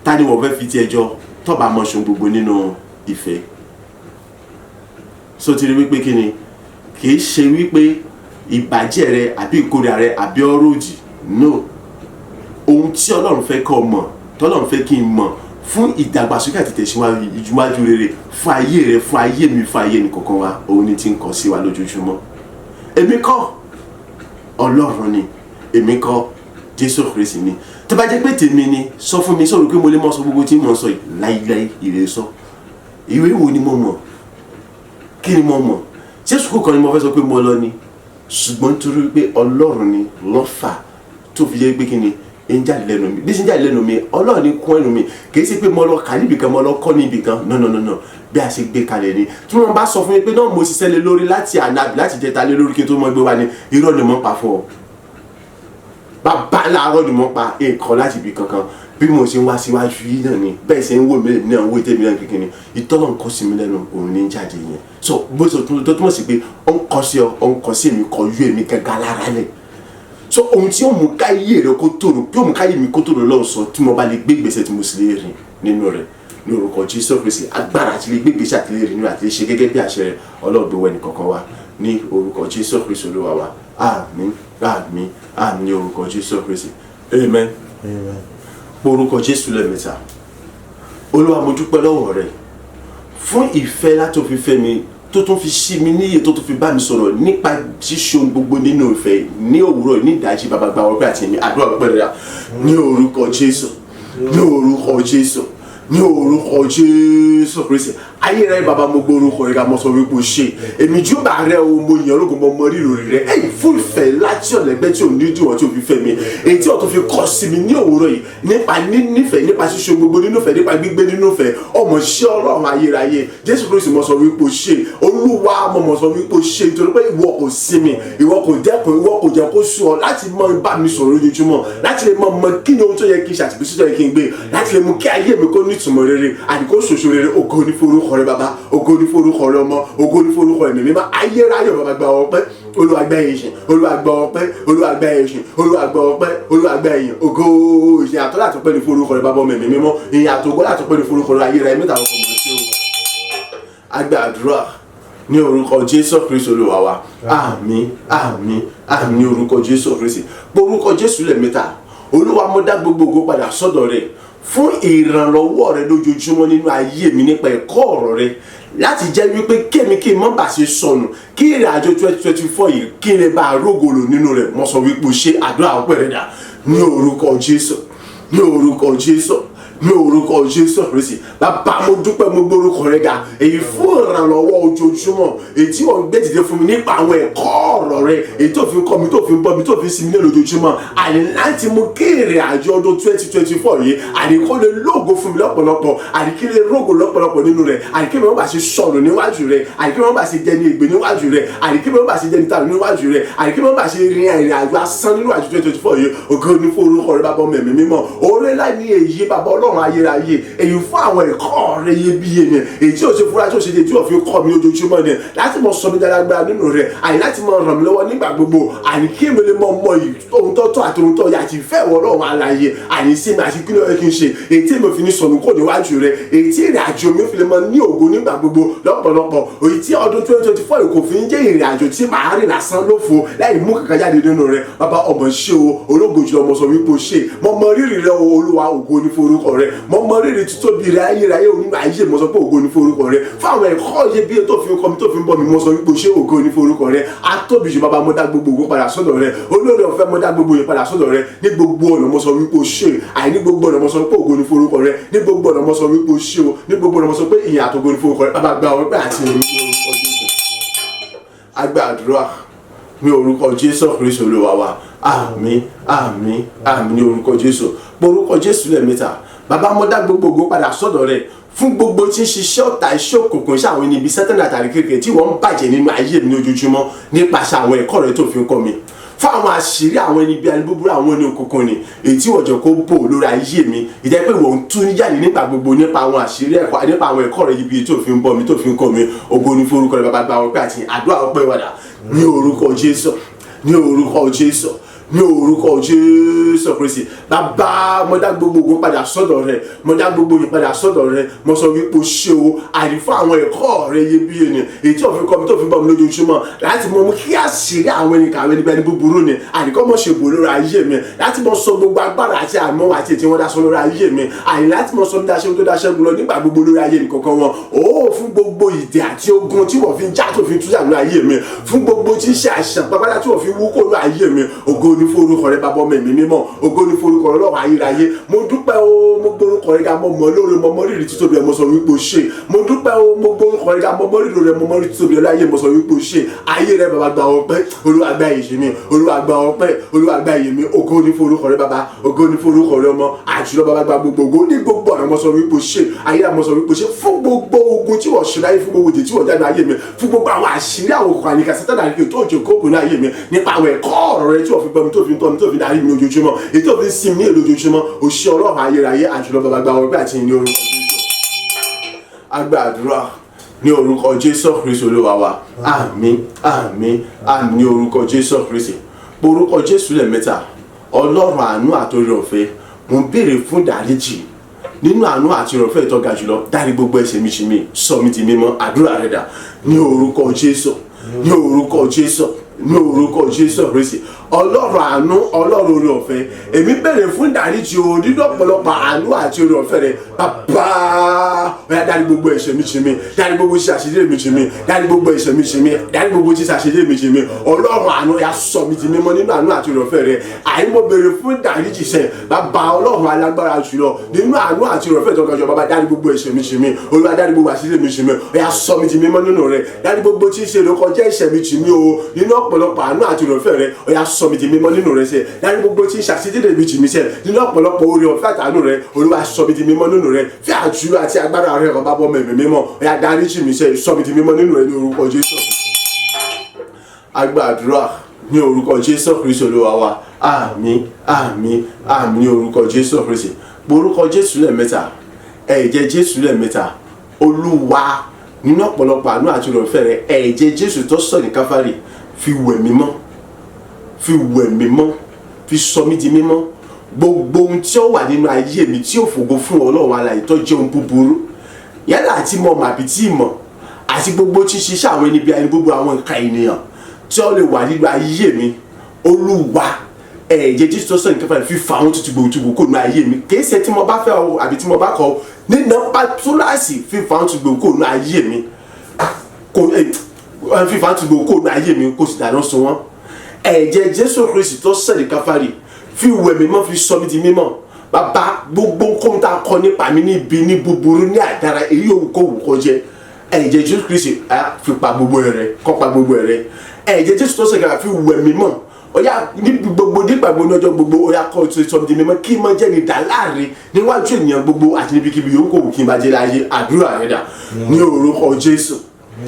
ta ni wọ́n fẹ́ fi tiẹ̀ jọ tó bá mọ ṣe gbogbo nínú ìfẹ́? So ti rí wípé kí ni, kì í ṣe wípé ìbàjẹ́ rẹ àbí ìkórìíra rẹ àbí ọ̀rọ̀ òdì. No, ohun tí Ọlọ́run fẹ́ kọ́ mọ̀, tọ́lọ́run fẹ́ kí n mọ̀ fún ìdàgbàsókè àti tẹ̀síwájú rere fún ayé rẹ, fún ayé mi, fún ayé nìkọ̀ọ̀kan wa, òun ni ti ń kọ sí wa lójoojúmọ́. Èmi kọ́, Ọlọ́run ni. Èmi kọ́, Jésù Kristi ni. Tó bá jẹ́ pé tèmi ni, sọ fún mi, sọ̀rọ̀ pé mo lè mọ̀ sọ gbogbo tí mo ń sọ yìí láíláí. Ìrè sọ, ìwé wo ni mo mọ̀? Kí ni mo mọ̀? Ṣé sùkúù kan ni mo fẹ́ sọ pé mo lọ ni? Ṣùgbọ́n nítorí pé Ọlọ́run ni lọ́fà tó fi jẹ́ pé kí ni ń jáde lẹ́nu mi, bí ṣe ń jáde lẹ́nu mi, Ọlọ́run ní kún ẹnu mi. Kì í ṣe pé mo lọ kà níbì kan, mo lọ kọ́ níbì kan. No, no, no, no. Bí a ṣe gbé kalẹ̀ ni. Tí wọ́n bá sọ fún mi pé náà mo ṣiṣẹ́ lé lórí láti àná àbí láti jẹta lé lórí kí n tó mọ gbé wa ni, irọ́ ni mo ń pa fún ọ. Bàbá láàárọ̀ ni mo ń pa nǹkan láti ibì kankan. Bí mo ṣe ń wá síwájú yìí náà ni bẹ́ẹ̀ ṣe ń wò mí náà ń wò tèmi náà kékeré. Ìtọ́nà ń kọ́ sí mi lẹ́nu, òun ní jáde yẹn. So bó ṣe tó túmọ̀ sí pé ó ń kọ́ sí ọ, ó ń kọ́ sí èmi, kọ́ yú èmi gángan lára lẹ̀. So ohun tí ó mú káyé rẹ kó tòrò, tí ó mú káyé mi kó tòrò lọ́wọ́ sọ, tí mo bá lè gbé ìgbésẹ̀, tí mo sì lè rìn nínú rẹ̀, ní orúkọ Jésù Kristi, agbára àti lè gbé ìgbésẹ̀ àti lè rìn nínú àti lè ṣe gẹ́gẹ́ bí àṣẹ rẹ̀, Ọlọ́run gbé wọ ẹnì kọ̀ọ̀kan wa ní orúkọ Jésù Kristi Olúwa wa. Àmín, àmín, àmín ní orúkọ Jésù Kristi. Amen. Amen. Orúkọ Jésù lẹ́ẹ̀mẹ́ta. Olúwa, mo dúpẹ́ lọ́wọ́ rẹ fún ìfẹ́ láti fi fẹ́ mi, tó tún fi ṣí mi níyè, tó tún fi bá mi sọ̀rọ̀ nípa ṣíṣe ohun gbogbo nínú ìfẹ́ ní òwúrọ̀ ní ìdájí. Bàbá, gba ọpẹ́ àti èmi. Àdúrà ọpẹ́ rẹ ní orúkọ Jésù, ní orúkọ Jésù, ní orúkọ Jésù Kristi. Ayé rẹ, bàbá, mo gbọ́ orúkọ rẹ ká mọ sọ wípé o ṣe. Èmi júbà rẹ o, mo yàn ológun, mo mọ rírì rẹ ẹyìn fún ìfẹ́ láti ọ̀lẹ́gbẹ́ tí ò ní dùn tí ò fi fẹ́ mi, èyí tí ò tún fi kọ́ sí mi ní òwúrọ̀ yìí nípa nínífẹ̀ẹ́, nípa ṣíṣe gbogbo nínú ìfẹ́, nípa gbígbé nínú ìfẹ́. Ọmọ ṣé Ọlọ́run ayérayé, Jésù Kristi, mo sọ wípé o ṣe. Olúwa, mo mọ̀ sọ wípé o ṣe, nítorí pé ìwọ kò sí mi, ìwọ kò dẹ́kun, ìwọ kò jẹ́ kó sú ọ láti mọ bá mi sọ̀rọ̀ lójoojúmọ́, láti lè mọ mọ kí ni ohun tó yẹ kí n ṣe àti ìgbésẹ̀ tó yẹ kí n gbé, láti lè mú kí ayé mi kó ní ìtumọ̀ rere àti kó ṣoṣo rere. Ògo ní forúkọ rẹ, bàbá. Ògo ní forúkọ rẹ, ọmọ. Ògo ní forúkọ rẹ, mímọ́. Ayérayé, bàbá, gba ọpẹ́. Olúwa, gba ìyìn. Olúwa, gba ọpẹ́. Olúwa, gba ìyìn. Olúwa, gba ọpẹ́. Olúwa, gba ìyìn. Ògo, ìyìn àtọ́ àtọ́pẹ́ ní forúkọ rẹ, bàbá, ọmọ, ẹ̀mí mímọ́. Ìyìn àtògbọ́ àtọ́pẹ́ ní forúkọ rẹ, ayérayé mẹ́ta ọkọ̀ mọ̀ sí o. Agbàdúrà ní orúkọ Jésù Kristu Olúwa wa. Àmín, àmín, àmín ní orúkọ Jésù Kristi. Orúkọ Jésù lẹ́ẹ̀mẹ́ta. Olúwa, mo dá gbogbo ògo padà sọ́dọ̀ rẹ fún ìrànlọ́wọ́ rẹ lójoojúmọ́ nínú ayé mi nípa ẹ̀kọ́ ọ̀rọ̀ rẹ, láti jẹ́ wípé kémi kí n má bàa ṣe sọnù, kí ìrìn àjò 2024 yìí kí n lè bá a rógòlò nínú rẹ̀. Mo sọ wípé o ṣe. Àdúrà ọpẹ́ rẹ̀ dà ní orúkọ Jésù, ní orúkọ Jésù, ní orúkọ Jésù Kristi. Bàbá, mo dúpẹ́, mo gbórúkọ rẹ ga èyí fún ìrànlọ́wọ́ ojoojúmọ́ èyí tí wọ́n gbé dìde fún mi nípa àwọn ẹ̀kọ́ ọ̀rọ̀ rẹ, èyí tó fi kọ́ mi, tó fi ń bọ́ mi, tó fi sinmi ní lójoojúmọ́, àní láti mú kí ìrìn àjò ọdún 2024 yìí, àní kó lè lógo fún mi lọ́pọ̀lọpọ̀, àní kí lè rógo lọ́pọ̀lọpọ̀ nínú rẹ̀, àní kí mi wọ́n bá ṣe sọ̀rọ̀ níwájú rẹ̀, àní kí mi wọ́n bá ṣe jẹni ègbè níwájú rẹ̀, àní kí mi wọ́n bá ṣe jẹni tàbí níwájú rẹ̀, àní kí mi wọ́n bá ṣe rin ìrìn àjò asán nínú àjò 2024 yìí. Ògo ní fún orúkọ rẹ, bàbá, ọmọ, ẹ̀mí mímọ́. Oore láì ní èyí, bàbá Ọlọ́run ayérayé, èyí fún àwọn ẹ̀kọ́ rẹ iyebíye ni, èyí tí o ṣe fúra, tí o ṣe dé, tí o fi kọ́ mi lójoojúmọ́ ni, láti mọ sọ mi dáradára nínú rẹ̀, àní láti mọ ràn mí lọ́wọ́ nígbà gbogbo, àní kí èmi lè mọ mọ ohun tó tọ́ àti ohun tó yẹ àti ìfẹ́ ìwọ Ọlọ́run alààyè, àní sí mi àti kí ló yẹ kí n ṣe, èyí tí èmi ò fi ní sọnù kò níwájú rẹ̀, èyí tí ìrìn àjò mi fi lè mọ ní ògo nígbà gbogbo lọ́pọ̀lọpọ̀, èyí tí ọdún 2024 kò fi ń jẹ́ ìrìn àjò tí màá rìn lásán lófo láì mú kankan jáde nínú rẹ̀. Bàbá, ọmọ ṣe o. Ológo jùlọ, mo sọ wípé o ṣe. Mo mọ rírì rẹ o, Olúwa. Ògo ní forúkọ rẹ. Mo mọ rírì títóbi rẹ ayérayé onínú ayé. Mo sọ pé ògo ní forúkọ rẹ fún àwọn ẹ̀kọ́ iyebíye tó fi kọ́ mi, tó fi ń bọ́ mi. Mo sọ wípé o ṣe. Ògo ní forúkọ rẹ, atóbi jù. Bàbá, mo dá gbogbo ògo padà sọ́dọ̀ rẹ. Olóore ọ̀fẹ́, mo dá gbogbo yẹn padà sọ́dọ̀ rẹ ní gbogbo ọ̀nà. Mo sọ wípé o ṣe. Àì ní gbogbo ọ̀nà, mo sọ pé ògo ní forúkọ rẹ ní gbogbo ọ̀nà. Mo sọ wípé o ṣe o. Ní gbogbo ọ̀nà, mo sọ pé ìyìn àtògo ní forúkọ rẹ. Bàbá, gba ọpẹ́ àti ìyìn ní orúkọ Jésù. Agbàdúrà ní orúkọ Jésù Kristu Olúwa wa. Àmín, àmín, àmín ní orúkọ Jésù. Orúkọ Jésù lẹ́ẹ̀mẹ́ta. Bàbá, mo dá gbogbo ògo padà sọ́dọ̀ rẹ fún gbogbo tí ń ṣiṣẹ́ ọ̀tá, iṣẹ́ òkùnkùn, iṣẹ́ àwọn ẹni Sátánì àtàrí kékeré tí wọ́n ń bàjẹ́ nínú ayé mi ní ojoojúmọ́ nípasẹ̀ àwọn ẹ̀kọ́ rẹ tó fi ń kọ́ mi, fún àwọn àṣírí àwọn ẹni bí alúbúburú, àwọn ẹni òkùnkùn ni, èyí tí wọ́n jẹ́ kó bò lórí ayé mi, ìjẹ́ pé wọ́n ń tú jáde nípa gbogbo, nípa àwọn àṣírí ẹ̀kọ́, nípa àwọn ẹ̀kọ́ rẹ ibi tó fi ń bọ́ mi, tó fi ń kọ́ mi. Ògo ní forúkọ rẹ. Bàbá, gba ọpẹ́ àti àdúrà ọpẹ́ wàdà ní orúkọ Jésù, ní orúkọ Jésù, ní orúkọ Jésù Kristi. Bàbá, mo dá gbogbo ògo padà sọ́dọ̀ rẹ. Mo dá gbogbo ògo padà sọ́dọ̀ rẹ. Mo sọ wípé o ṣe o, àní fún àwọn ẹ̀kọ́ rẹ iyebíye ni, èyí tí òfin kọ́ mi, tó fi bọ́ mi lójoojúmọ́, láti mọ mú kí àṣírí àwọn ẹni kàwé níbẹ̀ ní búburú ni, àní kọ́ mọ̀ ṣe bò lórí ayé mi, láti mọ sọ gbogbo agbára àti àmọ́ àti ètí wọn dá sọ lórí ayé mi, àní láti mọ sọ mi dáṣẹ́ tó dáṣẹ́ lọ nígbà gbogbo lórí ayé mi kankan wọn ó, fún gbogbo ìdè àti ogun tí wọ́n fi ń já, tó fi tújà lórí ayé mi, fún gbogbo tí ń ṣe àìsàn pápátá tí wọ́n fi wú kó lórí ayé mi. Ògo ní forúkọ rẹ, bàbá, ọmọ, ẹ̀mí mímọ́. Ògo ní forúkọ rẹ, Ọlọ́run ayérayé. Mo dúpẹ́ o. Mo gbórúkọ rẹ ga. Mo mọ̀ lóore, mo mọ rírì títóbi rẹ. Mo sọ wípé o ṣe. Mo dúpẹ́ o. Mo gbórúkọ rẹ ga. Mo mọ rírì rẹ, mo mọ rírì títóbi rẹ láyé. Mo sọ wípé o ṣe. Ayé rẹ, bàbá, gba ọpẹ́. Olúwa, gba ìyìn mi. Olúwa, gba ọpẹ́. Olúwa, gba ìyìn mi. Ògo ní forúkọ rẹ, bàbá. Ògo ní forúkọ rẹ, ọmọ. Àjùlọ, bàbá, gba gbogbo ògo ní gbogbo ọ̀nà. Mo sọ wípé o ṣe. Ayé rẹ, mo sọ wípé o ṣe fún gbogbo ogun tí wọ́n ṣe láyé, fún gbogbo òdì tí wọ́n jáde ayé mi, fún gbogbo àwọn àṣírí àwọn òkùnkùn àníkà Sátánà àríkè tó jẹ kóògùn ní ayé mi, nípa àwọn ẹ̀kọ́ ọ̀rọ̀ rẹ tí wọ́n fi gbọ́ mi, tó fi ń tọ́ mi, tó fi darí mi lójoojúmọ́, èyí tó fi ń sinmi ní lójoojúmọ́. Òṣì Ọlọ́run ayérayé, àjùlọ, bàbá, gba ọpẹ́ àti ìyìn ní orúkọ Jésù. Agbàdúrà ní orúkọ Jésù Kristu Olúwa wa. Àmín, àmín, àmín ní orúkọ Jésù Kristi. Orúkọ Jésù lẹ́ẹ̀mẹ́ta. Ọlọ́run àánú àtòrí ọ̀fẹ́, mo ń béèrè fún dáríjì nínú àánú àti ìrọ̀fẹ́ ìtọ́ga jùlọ. Dárí gbogbo ẹ̀ṣẹ̀ mi jì mí, sọ mi di mímọ́. Àdúrà rẹ̀ dà ní orúkọ Jésù, ní orúkọ Jésù, Ní orúkọ Jésù Kristi, Ọlọ́run àánú, Ọlọ́run oore ọ̀fẹ́, èmi bẹ̀rẹ̀ fún ìdáríjì o nínú ọ̀pọ̀lọpọ̀ àánú àti oore ọ̀fẹ́ rẹ. Bàbá, ó yá, dárí gbogbo ẹ̀ṣẹ̀ mi jì mí, dárí gbogbo ṣíṣe àṣejé mi jì mí, dárí gbogbo ẹ̀ṣẹ̀ mi jì mí, dárí gbogbo ṣíṣe àṣejé mi jì mí. Ọlọ́run àánú, ó yá, sọ mi di mímọ́ nínú àánú àti oore ọ̀fẹ́ rẹ. Àyè mo bẹ̀rẹ̀ fún ìdáríjì sẹ́. Bàbá, Ọlọ́run alágbára jùlọ, nínú àánú àti oore ọ̀fẹ́ tó ga jù, bàbá, dárí gbogbo ẹ̀ṣẹ̀ mi jì mí. Olúwa, dárí gbogbo àṣìṣe mi jì mí. Ó yá, sọ mi di mímọ́ nínú rẹ. Dárí gbogbo tí ń ṣe ìrékọjá ẹ̀ṣẹ̀ mi jì mí o nínú ọ̀pọ̀lọpọ̀ àánú àti oore ọ̀fẹ́ rẹ. Ó yá, sọ mi di mímọ́ nínú rẹ sẹ́. Dárí gbogbo tí ń ṣàṣìṣe mi jì mí sẹ́ nínú ọ̀pọ̀lọpọ̀ oore ọ̀fẹ́ àtàánú rẹ. Olúwa, sọ mi di mímọ́ nínú rẹ. Fi àjùlọ àti agbára rẹ kan bá bọ́ mẹ́mí mímọ́. Ó yá, dárí jì mí sẹ́, sọ mi di mímọ́ nínú rẹ ní orúkọ Jésù. Agbàdúrà ní orúkọ Jésù Kristi Olúwa wa. Àmín, àmín, àmín ní orúkọ Jésù Kristi. Orúkọ Jésù lẹ́ẹ̀mẹ́ta, ẹ̀jẹ̀ Jésù lẹ́ẹ̀mẹ́ta. Olúwa, nínú ọ̀pọ̀lọpọ̀ àánú àti ìrọ̀fẹ́ rẹ, ẹ̀jẹ̀ Jésù tó sọ̀ ní Káfárì, fi wẹ̀ mí mọ́, fi wẹ̀ mí mọ́, fi sọ mí di mímọ́. Gbogbo ohun tí ó wà nínú ayé mi tí ò fògo fún Ọlọ́run alààyè, tó jẹ́ ohun búburú, yálà àti mọ̀ àbí tí mọ̀, àti gbogbo tí ṣiṣẹ́ àwọn ẹni bí ayé, gbogbo àwọn nǹkan ènìyàn tí ó lè wà nínú ayé mi, Olúwa, ẹ̀jẹ̀ Jésù tó sọ̀ ní Káfárì, fi fa àwọn tutù gbòòtùgbò kò nínú ayé mi. Kì í ṣe tí mo bá fẹ́ o àbí tí mo bá kọ̀ ní nọ́mbà túláàsì, fi fa àwọn tutù gbòòtùgbò kò nínú ayé mi, kò fi fa àwọn tutù gbòòtùgbò kò nínú ayé mi, kò sì dáná sun wọ́n. Ẹ̀jẹ̀ Jésù Kristi tó sọ̀ ní Káfárì, fi wẹ̀ mí mọ́, fi sọ mí di mímọ́. Bàbá, gbogbo nǹkan tá a kọ nípa mi níbi ní búburú ní àdára, èyí òun kò wù kó jẹ, ẹ̀jẹ̀ Jésù Kristi fi pa gbogbo rẹ̀, kó pa gbogbo rẹ̀. Ẹ̀jẹ̀ Jésù tó sọ̀ ní Káfárì, fi wẹ̀ mí mọ́. Ó yá, níbi gbogbo, nígbà gbogbo, ní ọjọ́ gbogbo, ó yá, kọ́ tó sọ di mímọ́, kí n má jẹ́ ní dà láàrin níwájú ènìyàn gbogbo àti níbikíbi yòówù kò wù kí n bá jẹ́ láyé. Àdúrà rẹ̀ dà ní orúkọ Jésù,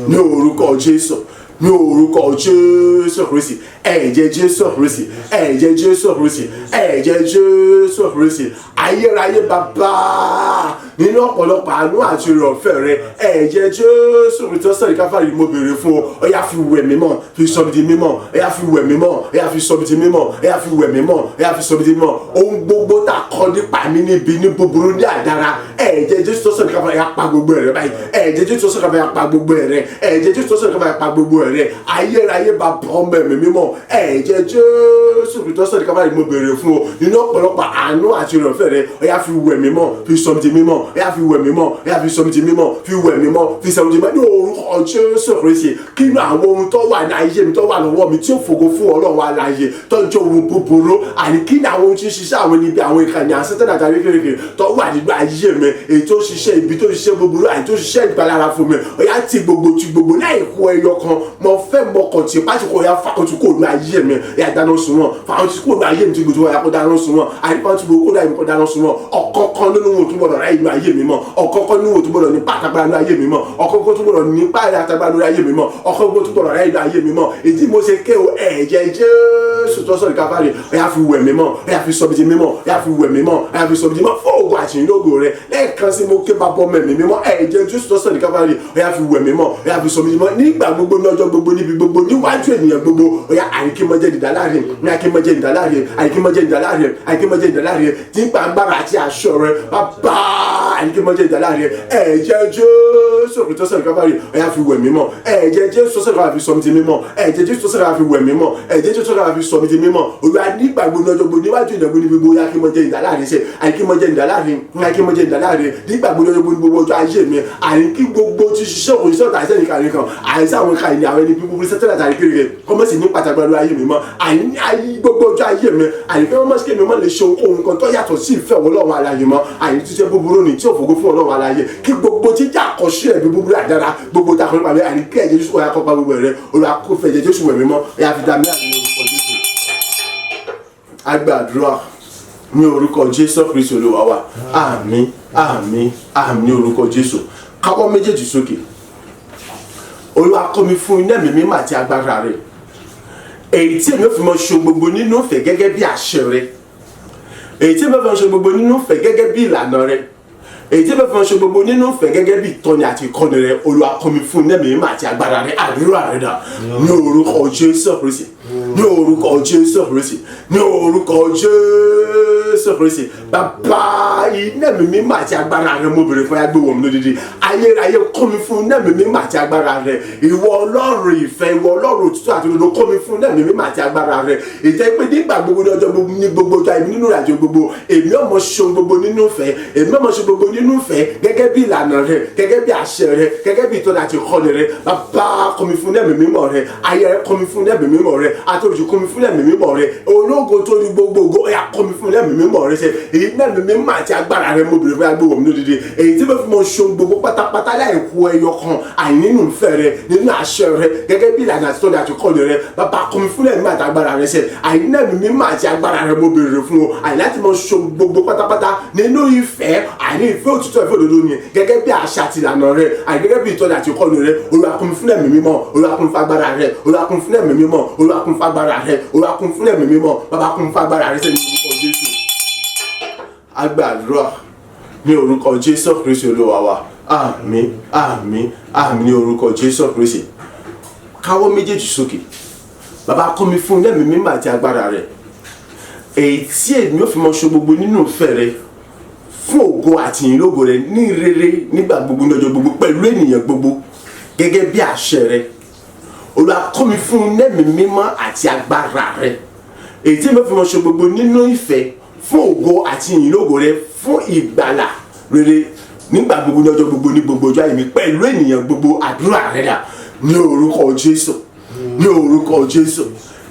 ní orúkọ Jésù, ní orúkọ Jésù Kristi. Ẹ̀jẹ̀ Jésù Kristi, ẹ̀jẹ̀ Jésù Kristi, ẹ̀jẹ̀ Jésù Kristi. Ayérayé bàbá, nínú ọ̀pọ̀lọpọ̀ àánú àti ìrọ̀fẹ́ rẹ, ẹ̀jẹ̀ Jésù Kristi tó sọ̀ ní Káfárì, mo béèrè fún ọ. Ó yá, fi wẹ̀ mí mọ́, fi sọ mi di mímọ́. Ó yá, fi wẹ̀ mí mọ́. Ó yá, fi sọ mi di mímọ́. Ó yá, fi wẹ̀ mí mọ́. Ó yá, fi sọ mi di mímọ́. Ohun gbogbo tá a kọ nípa mi níbi ní búburú ní àdára, ẹ̀jẹ̀ Jésù tó sọ̀ ní Káfárì, yá pa gbogbo rẹ̀ báyìí. Ẹ̀jẹ̀ Jésù tó sọ̀ ní Káfárì, yá pa gbogbo rẹ̀. Ẹ̀jẹ̀ Jésù tó sọ̀ ní Káfárì, yá pa gbogbo rẹ̀. Ayérayé bàbá, ọmọ, ẹ̀mí mímọ́, ẹ̀jẹ̀ Jésù Kristi tó sọ̀ ní Káfárì, mo béèrè fún ọ nínú ọ̀pọ̀lọpọ̀ àánú àti ìrọ̀fẹ́ rẹ. Ó yá, fi wẹ̀ mí mọ́, fi sọ mi di mímọ́. Ó yá, fi wẹ̀ mí mọ́. Ó yá, fi sọ mi di mímọ́, fi wẹ̀ mí mọ́, fi sọ mi di mímọ́ ní orúkọ Jésù Kristi. Kí inú àwọn ohun tó wà ní ayé mi, tó wà lọ́wọ́ mi, tí ó fògo fún Ọlọ́run alààyè, tó jẹ́ ohun búburú, àní kí ni àwọn ohun tí ń ṣiṣẹ́ àwọn níbi àwọn ìkànnì àṣetánà tàbí kékeré tó wà nínú ayé mi, èyí tó ṣiṣẹ́ ibi, tó ṣiṣẹ́ búburú, àti tó ṣiṣẹ́ ìpalára fún mi, ó yá, ti gbogbo, ti gbogbo, láì kó ẹyọ kan, mo fẹ́ mọ kàn tí pàṣẹ kó yá fa oṣù kó nu ayé mi. Ó yá, dáná sun wọn. Fa oṣù kó nu ayé mi, ti gbogbo, ó yá, kó dáná sun wọn. Àyíká ti gbogbo kó dáná, kó dáná sun wọn. Ọ̀kọ̀ọ̀kan nínú wọn tó gbọdọ̀ ráyè inú ayé mi mọ́. Ọ̀kọ̀ọ̀kan nínú wọn tó gbọdọ̀ ní pàtàkì inú ayé mi mọ́. Ọ̀kọ̀ọ̀kan tó gbọdọ̀ ní pàtàkì inú ayé mi mọ́. Ọ̀kọ̀ọ̀kan tó gbọdọ̀ ráyè inú ayé mi mọ́. Èyí mo ṣe ké o, ẹ̀jẹ̀ Jésù tó sọ̀rọ̀ Káfárì, ó yá, fi wẹ̀ mí mọ́. Ó yá, fi sọ mi di mímọ́. Ó yá, fi wẹ̀ mí mọ́. Ó yá, fi sọ mi di mímọ́ fún ògo àti ìlógo rẹ. Lẹ́ẹ̀kan sí, mo ké, bàbá, ọmọ, ẹ̀mí mímọ́, ẹ̀jẹ̀ Jésù tó sọ̀rọ̀ Káfárì, ó yá, fi wẹ̀ mí mọ́. Ó yá, fi sọ mi di mímọ́ nígbà gbogbo, ní ọjọ́ gbogbo, níbi gbogbo, níwájú ènìyàn gbogbo. Ó yá, àríkímọ́jẹ́ dìdá láàrin ní àkímọ́jẹ́ dìdá láàrin, àríkímọ́jẹ́ dìdá láàrin, àríkímọ́jẹ́ dìdá láàrin tí ń gbàgbára àti aṣọ rẹ. Bàbá, àríkímọ́jẹ́ dìdá láàrin. Ẹ̀jẹ̀ Jésù tó sọ̀rọ̀ Káfárì, ó yá, fi wẹ̀ mí mọ́. Ẹ̀jẹ̀ Jésù tó sọ̀rọ̀ Káfárì, fi sọ mi di mímọ́. Ẹ̀jẹ̀ Jésù tó sọ̀rọ̀ Káfárì, fi wẹ̀ mí mọ́. Ẹ̀jẹ̀ Jésù tó sọ̀rọ̀ Káfárì, fi sọ mi di mímọ́. Olúwa, nígbà gbogbo, ní ọjọ́ gbogbo, níwájú ènìyàn gbogbo, níbi gbogbo, ó yá, kí mo jẹ́ ìdá láàrin ṣe, àríkí mo jẹ́ ìdá láàrin, àríkí mo jẹ́ ìdá láàrin nígbà gbogbo, ní ọjọ́ gbogbo, ní gbogbo ọjọ́ ayé mi. Àríkí gbogbo ti ṣiṣẹ́ òṣìṣẹ́ ọ̀tà àìsàn ìkànnì kan, àìsàn àwọn ìkànnì àwọn ẹni bíbú sẹ́tẹ̀lẹ̀ àtàrí kiri kọ́mọ́sì ní pàtàkì lórí ayé mi mọ́. Àní ayé gbogbo ọjọ́ ayé mi, àní fẹ́ mọ́ sí mi mọ́ lè ṣe ohunkóhun kan tó yàtọ̀ sí ìfẹ́ Ọlọ́run alààyè mọ́, àní tí ṣe búburú ni tí ò fògo fún Ọlọ́run alààyè. Kí gbogbo jíjà àkọsí ẹ̀bí búburú àdára gbogbo tá a kọ́ nípa mi, àní kí ẹ̀jẹ̀ Jésù ọ̀yà kọ́pa gbogbo rẹ̀. Olúwa, kó fẹ́ ẹ̀jẹ̀ Jésù wẹ̀ mí mọ́. Ọ̀yà, fi dá mi láàrin ní orúkọ Jésù. Agbàdúrà ní orúkọ Jésù Kristi Olúwa wa. Àmín, àmín, àmín ní orúkọ Jésù. Káwọ́ méjèèjì sókè. Olúwa, kọ́ mi fún iná ẹ̀mí mímọ́ àti agbára rẹ̀, èyí tí èmi ò fi mọ ṣe gbogbo nínú ìfẹ́ gẹ́gẹ́ bí àṣẹ rẹ̀, èyí tí èmi ò fi mọ ṣe gbogbo nínú ìfẹ́ gẹ́gẹ́ bí ìlànà rẹ̀, èyí tí èmi ò fi mọ ṣe gbogbo nínú ìfẹ́ gẹ́gẹ́ bí ìtọ́ni àti ìkọ́ni rẹ̀. Olúwa, kọ́ mi fún iná ẹ̀mí mímọ́ àti agbára rẹ̀. Àdúrà rẹ̀ dà ní orúkọ Jésù Kristi, ní orúkọ Jésù Kristi, ní orúkọ Jésù Kristi. Bàbá, Iná ẹ̀mí mímọ́ àti agbára rẹ mo bèrè fún, agbéwọ̀ mi lódìdí. Ayérayé, kún mi fún iná ẹ̀mí mímọ́ àti agbára rẹ. Ìwọ Ọlọ́run ìfẹ́, ìwọ Ọlọ́run òtítọ́ àti òdodo, kún mi fún iná ẹ̀mí mímọ́ àti agbára rẹ. Ìjẹ́ pé nígbà gbogbo, ní ọjọ́ gbogbo, ní gbogbo ọjọ́ àìmí, nínú ìrìnàjò gbogbo, èmi ó máa ṣe ohun gbogbo nínú ìfẹ́, èmi ó máa ṣe gbogbo nínú ìfẹ́, gẹ́gẹ́ bí ìlànà rẹ, gẹ́gẹ́ bí àṣẹ rẹ, gẹ́gẹ́ bí ìtọ́ni àti ìkọ́ni rẹ. Bàbá, kún mi fún ẹ̀mí mímọ́ rẹ. Ayé rẹ, kún mi fún ẹ̀mí mímọ́ rẹ. Àtòjù, kún mi fún ẹ̀mí mímọ́ rẹ. Ológo tó ní gbogbo ògo, ó yá, kún mi fún ẹ̀mí mímọ́ rẹ. Ṣe èyí náà ẹ̀mí mímọ́ àti agbára rẹ mo bèrè fún, agbéwọ̀ mi lódìdí, èyí tí mo fi mọ ṣe ohun gbogbo pátápátá láì kú ẹyọ kan, àní nínú ìfẹ́ rẹ, nínú àṣẹ rẹ, gẹ́gẹ́ bí ìlànà àti ìtọ́ni àti ìkọ́ni rẹ. Bàbá, kún mi fún ẹ̀mí àti agbára rẹ. Ṣe àní náà ẹ̀mí mímọ́ àti agbára rẹ mo bèrè fún o, àní láti mọ ṣe ohun gbogbo pátápátá nínú ìfẹ́, àní ìfẹ́ òtítọ́, ìfẹ́ òdodo ni, gẹ́gẹ́ bí àṣà àti ìlànà rẹ, àní gẹ́gẹ́ bí ìtọ́ni àti ìkọ́ni rẹ. Olúwa, kún mi fún ẹ̀mí mímọ́. Olúwa, kún fún agbára rẹ. Olúwa, kún fún ẹ̀mí mímọ́. Olúwa, kún fún agbára rẹ. Olúwa, kún fún ẹ̀mí mímọ́. Bàbá, kún fún agbára rẹ sẹ́ni orúkọ Jésù. Agbàdúrà ní orúkọ Jésù Kristi Olúwa wa. Àmín, àmín, àmín ní orúkọ Jésù Kristi. Káwọ́ méjèèjì sókè. Bàbá, kún mi fún ẹ̀mí mímọ́ àti agbára rẹ, èyí tí èmi ò fi mọ ṣe gbogbo nínú ìfẹ́ rẹ, fún ògo àti ìyìnlógo rẹ, ní rere, nígbà gbogbo, ní ọjọ́ gbogbo, pẹ̀lú ènìyàn gbogbo, gẹ́gẹ́ bí àṣẹ rẹ. Olúwa, kún mi fún ẹ̀mí mímọ́ àti agbára rẹ, èyí tí èmi ò fi mọ ṣe gbogbo nínú ìfẹ́, fún ògo àti ìyìnlógo rẹ, fún ìgbàlà rere, nígbà gbogbo, ní ọjọ́ gbogbo, ní gbogbo ọjọ́ ayé mi, pẹ̀lú ènìyàn gbogbo. Àdúrà rẹ dà ní orúkọ Jésù, ní orúkọ Jésù,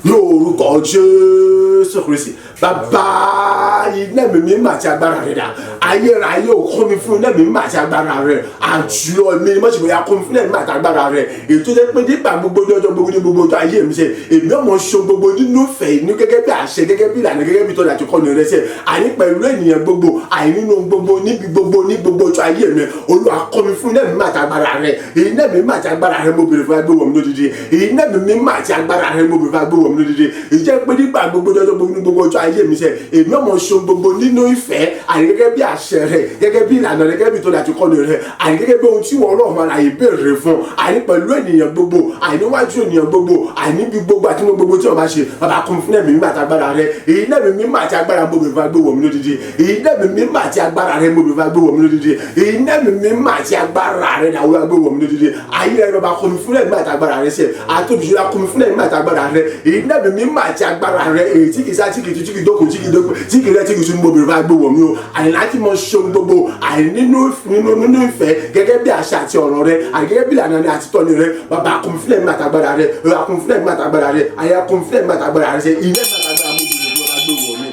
ní orúkọ Jésù Kristi. Bàbá, iná ẹ̀mí mímọ́ àti agbára rẹ dà. Ayérayé ò, kún mi fún iná ẹ̀mí mímọ́ àti agbára rẹ. Àjùlọ mi mọ̀ṣẹ̀ bóyá, kún mi fún ẹ̀mí àti agbára rẹ, èyí tó jẹ́ pé nígbà gbogbo, ní ọjọ́ gbogbo, ní gbogbo ọjọ́ ayé mi, ṣe èmi ò mọ̀ ṣe gbogbo nínú ìfẹ́ ní, gẹ́gẹ́ bí àṣẹ, gẹ́gẹ́ bí ìlànà, gẹ́gẹ́ bí ìtọ́ni àti ìkọ́ni rẹ, ṣe àní pẹ̀lú ènìyàn gbogbo, àní nínú gbogbo, níbi gbogbo, ní gbogbo ọjọ́ ayé mi. Olúwa, kún mi fún iná ẹ̀mí mímọ́ àti agbára rẹ. Iná ẹ̀mí mímọ́ àti agbára rẹ mo bèrè fún, agbéwọ̀ mi lódìdí. Iná ẹ̀mí mímọ́ àti agbára rẹ mo bèrè fún, agbéwọ̀ mi lódìdí. Ìjẹ́ pé nígbà gbogbo, ní ọjọ́ gbogbo, ní gbogbo ọjọ́ ayé mi, ṣe èmi ò mọ̀ ṣe gbogbo nínú ìfẹ́, àní gẹ́gẹ́ bí àṣẹ rẹ, gẹ́gẹ́ bí ìlànà rẹ, gẹ́gẹ́ bí ìtọ́ni àti ìkọ́ni rẹ, àní gẹ́gẹ́ bí ohun tí wọ́n Ọlọ́run alààyè béèrè fún, àní pẹ̀lú ènìyàn gbogbo, àní níwájú ènìyàn gbogbo, àní bí gbogbo àti gbogbo tí wọ́n bá ṣe. Bàbá, kún fún ẹ̀mí mímọ́ àti agbára rẹ. Iná ẹ̀mí mímọ́ àti agbára mo bèrè fún, agbéwọ̀ mi lódìdí. Iná ẹ̀mí mímọ́ àti agbára rẹ mo bèrè fún, agbéwọ̀ mi lódìdí. Iná ẹ̀mí mímọ́ àti agbára rẹ ní àwọn agbéwọ̀ mi lódìdí. Ayé rẹ, bàbá, kún fún ẹ̀mí àti agbára rẹ. Ṣe àtòbíṣúra, kún fún ẹ̀mí àti agbára rẹ. Iná ẹ̀mí mímọ́ àti agbára rẹ, èyí tí kì í sá, tí kì í tú, tí kì í dókun, tí kì í dókun, tí kì í rẹ, tí kì í tún, mo bèrè fún, agbéwọ̀ mi o, àní láti mọ ṣe ohun gbogbo, àní nínú ìfẹ́, gẹ́gẹ́ bí àṣà àti ọ̀rọ̀ rẹ, àní gẹ́gẹ́ bí ìlànà àti tọ́ni rẹ. Bàbá, kún fún ẹ̀mí àti agbára rẹ. Olúwa, kún fún ẹ̀mí àti agbára rẹ. Àyà, kún fún ẹ̀mí àti agbára rẹ. Ṣe ilé ẹ̀mí àti agbára mo bèrè fún, agbéwọ̀ mi.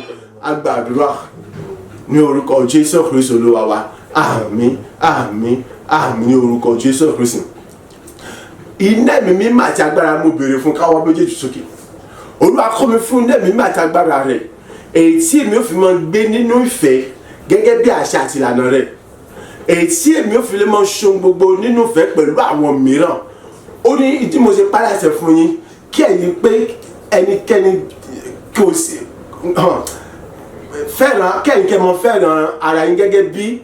Agbàdúrà ní orúkọ Jésù Kristi Olúwa wa. Àmín, àmín, àmín ní orúkọ Jésù Kristi. Iná ẹ̀mí mímọ́ àti agbára mo béèrè fún. Káwọ́ méjèèjì sókè. Olúwa, kọ́ mi fún iná ẹ̀mí mímọ́ àti agbára rẹ̀, èyí tí èmi ò fi máa gbé nínú ìfẹ́, gẹ́gẹ́ bí àṣà àti ìlànà rẹ̀, èyí tí èmi ò fi lè máa ṣe ohun gbogbo nínú ìfẹ́ pẹ̀lú àwọn mìíràn. Ó ní ìdí mo ṣe pàṣẹ fún yín kí ẹ̀yin pé ẹnikẹ́ni kò sí fẹ́ràn kẹ́yìn kẹ́ mọ fẹ́ràn ara yín gẹ́gẹ́ bí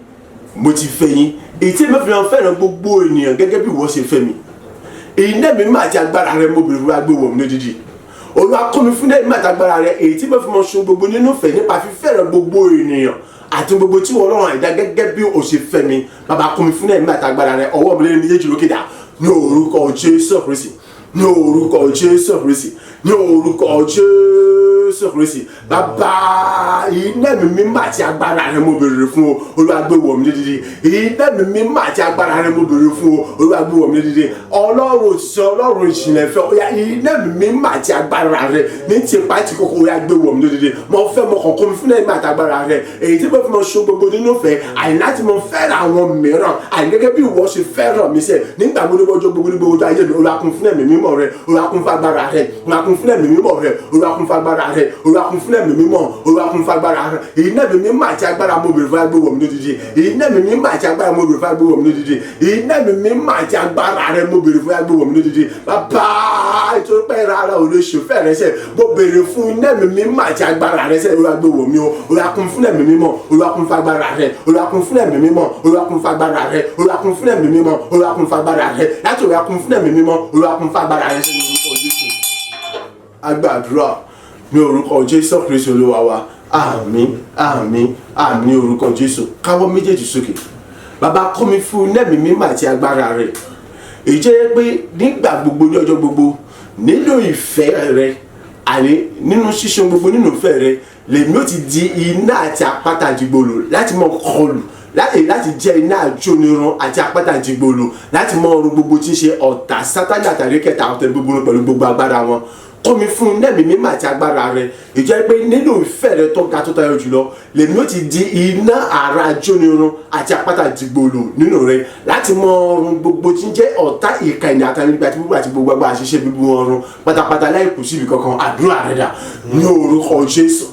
mo ti fẹ́ yín, èyí tí èmi ò fi máa fẹ́ràn gbogbo ènìyàn gẹ́gẹ́ bí ìwọ ṣe fẹ́ mi. Iná ẹ̀mí mímọ́ àti agbára rẹ mo bèrè fún, agbéwọ̀ mi lódìdí. Olúwa, kún mi fún ẹ̀mí àti agbára rẹ, èyí tí mo fi mọ ṣe gbogbo nínú ìfẹ́ nípa fífẹ́ràn gbogbo ènìyàn àti gbogbo tí wọ́n Ọlọ́run àìdá, gẹ́gẹ́ bí o ṣe fẹ́ mi. Bàbá, kún mi fún ẹ̀mí àti agbára rẹ. Ọwọ́ mi lé méjèèjì lókè dà. Ní orúkọ Jésù Kristi, ní orúkọ Jésù Kristi, ní orúkọ Jésù Kristi. Bàbá, iná ẹ̀mí mímọ́ àti agbára rẹ mo béèrè fún o. Olúwa, gbé wọ̀ mí dídí. Iná ẹ̀mí mímọ́ àti agbára rẹ mo béèrè fún o. Olúwa, gbé wọ̀ mí dídí. Ọlọ́run òṣìṣẹ́, Ọlọ́run ìṣìnlẹ̀ fẹ́, ó yá, iná ẹ̀mí mímọ́ àti agbára rẹ ní tipa tí kòkó, ó yá, gbé wọ̀ mí dídí. Mo fẹ́ mo kàn, kún mi fún ẹ̀mí àti agbára rẹ, èyí tí mo fi mọ ṣe gbogbo nínú ìfẹ́, àyìn láti mọ fẹ́ràn àwọn mìíràn, àyìn gẹ́gẹ́ bí ìwọ ṣe fẹ́ràn mi sẹ́, nígbà gbogbo, ọjọ́ gbogbo, ní gbogbo ọjọ́ ayé mi. Olúwa, kún fún ẹ̀mí mímọ́ rẹ. Olúwa, kún fún agbára rẹ. Olúwa, kún fún ẹ̀mí mímọ́ rẹ. Olúwa, kún fún agbára rẹ. Olúwa, kún fún ẹ̀mí mímọ́. Olúwa, kún fún agbára rẹ. Iná ẹ̀mí mímọ́ àti agbára mo bèrè fún, agbéwọ̀ mi lódìdí. Iná ẹ̀mí mímọ́ àti agbára mo bèrè fún, agbéwọ̀ mi lódìdí. Iná ẹ̀mí mímọ́ àti agbára rẹ mo bèrè fún, agbéwọ̀ mi lódìdí. Bàbá, nítorí pé rárá ò lè ṣòfẹ́ rẹ sẹ́, mo bèrè fún iná ẹ̀mí mímọ́ àti agbára rẹ sẹ́. Olúwa, gbéwọ̀ mi o. Olúwa, kún fún ẹ̀mí mímọ́. Olúwa, kún fún agbára rẹ. Olúwa, kún fún ẹ̀mí mímọ́. Olúwa, kún fún agbára rẹ. Olúwa, kún fún ẹ̀mí mímọ́. Olúwa, kún fún agbára rẹ láti Olúwa, kún fún ẹ̀mí mímọ́. Olúwa, kún fún agbára rẹ sẹ́ni orúkọ Jésù. Agbàdúrà ní orúkọ Jésù Kristi Olúwa wa. Àmín, àmín, àmín, orúkọ Jésù. Káwọ́ méjèèjì sókè. Bàbá, kọ́ mi fún iná ẹ̀mí mímọ́ àti agbára rẹ̀, èyí jẹ́ pé nígbà gbogbo, ní ọjọ́ gbogbo, nínú ìfẹ́ rẹ, àní nínú ṣíṣe gbogbo nínú ìfẹ́ rẹ, lèmi ó ti di iná àti àpáta dìgbòlù láti mọ kọlù, láti jẹ́ iná àjónirun àti àpáta dìgbòlù láti mọ ọrùn gbogbo tí ń ṣe ọ̀tá Sátánì àtàrí kẹta ọ̀tẹ̀ gbogbo pẹ̀lú gbogbo agbára wọn. Kọ́ mi fún iná ẹ̀mí mímọ́ àti agbára rẹ, ìjẹ́ pé nínú ìfẹ́ rẹ tó ga tó tayọ jùlọ, lèmi ó ti di iná àrà ajónirun àti àpáta dìgbòlù nínú rẹ láti mọ ọrùn gbogbo tí ń jẹ́ ọ̀tá, ìka ìní àtàrí àti gbogbo àti gbogbo agbára ṣiṣẹ́ bíbú ọrùn pátápátá láì kù síbi kankan. Àdúrà rẹ dà? Ní orúkọ Jésù,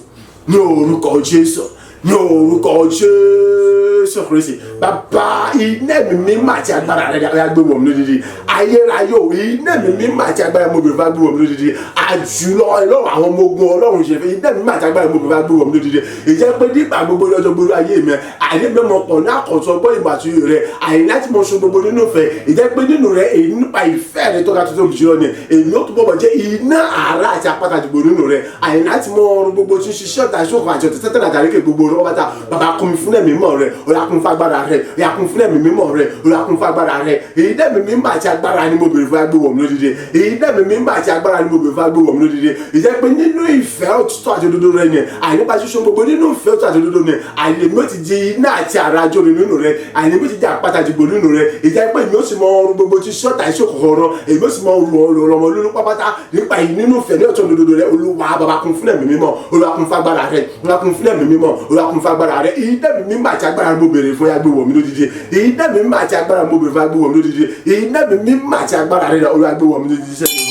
ní orúkọ Jésù, ní orúkọ Jésù Kristi. Bàbá, iná ẹ̀mí mímọ́ àti agbára rẹ dà, gbé wọ̀ mí lódìdí. Ayérayé o, iná ẹ̀mí mímọ́ àti agbára mo bèrè fún, gbé wọ̀ mí lódìdí. Àjùlọ Ọlọ́run àwọn ọmọ ogun, Ọlọ́run ṣe fẹ́, iná ẹ̀mí mímọ́ àti agbára mo bèrè fún, gbé wọ̀ mí lódìdí. Ìjẹ́ pé nígbà gbogbo, lọ́jọ́ gbogbo ayé mi, àyè mi mọ̀ pọ̀ ní àkọ́tún ọgbọ́n ìmọ̀ àti òye rẹ, àyè láti mọ ṣe gbogbo nínú ìfẹ́. Ìjẹ́ pé nínú rẹ, èyí nípa ìfẹ́ rẹ tó ga tó tóbi jùlọ ni èmi ó túbọ̀ bọ̀ jẹ́ iná àrá àti àpáta dìgbò nínú rẹ, àyè láti mọ ọrùn gbogbo tí ń ṣiṣẹ́ ọ̀tá ìṣòkò àti ọ̀tẹ̀ tẹ́tẹ́ àtàríkè gbogbo rẹ wọ́n bá ta. Bàbá, kún mi fún ẹ̀mí mímọ́ rẹ, ó yá, kún fún agbára rẹ, ó yá, kún fún ẹ̀mí mímọ́ rẹ, ó yá, kún fún agbára rẹ. Èyí dẹ́mi mímọ́ àti agbára ni mo bèrè fún, agbé wọ̀ mí lódìde. Èyí dẹ́mi mímọ́ àti agbára ni mo bèrè fún, agbé wọ̀ mí lódìde. Ìjẹ́ pé nínú ìfẹ́ òtítọ́ àti òdodo rẹ ni, àìnípa ṣíṣe gbogbo nínú ìfẹ́ òtítọ́ àti òdodo ni, àìlè mi ó ti di iná àti àrà ajóni nínú rẹ, àìlè mi ó ti di àpáta dìgbò nínú rẹ. Ìjẹ́ pé èmi ó sì mọ ọrùn gbogbo tí ṣọ́ọ̀tà ìṣòkòkò ọ̀rọ̀, èmi ó sì mọ ọrùn ọmọ olólù pápátá nípa yìí nínú ìfẹ́ ní ọ̀tọ̀ òdodo rẹ. Olúwa bàbá, kún fún ẹ̀mí mímọ́, Olúwa, kún fún agbára rẹ, Olúwa, kún fún ẹ̀mí mímọ́, Olúwa, kún fún agbára rẹ. Èyí dẹ́mi mímọ́ àti agbára mo béèrè fún, yàgbé wọ̀ mí lódìdí. Èyí dẹ́mi mímọ́ àti agbára mo béèrè fún, yàgbé wọ̀ mí lódìdí. Èyí dẹ́mi mímọ́ àti agbára rẹ, Olúwa, gbé wọ̀ mí lódìdí. Sẹ́yìn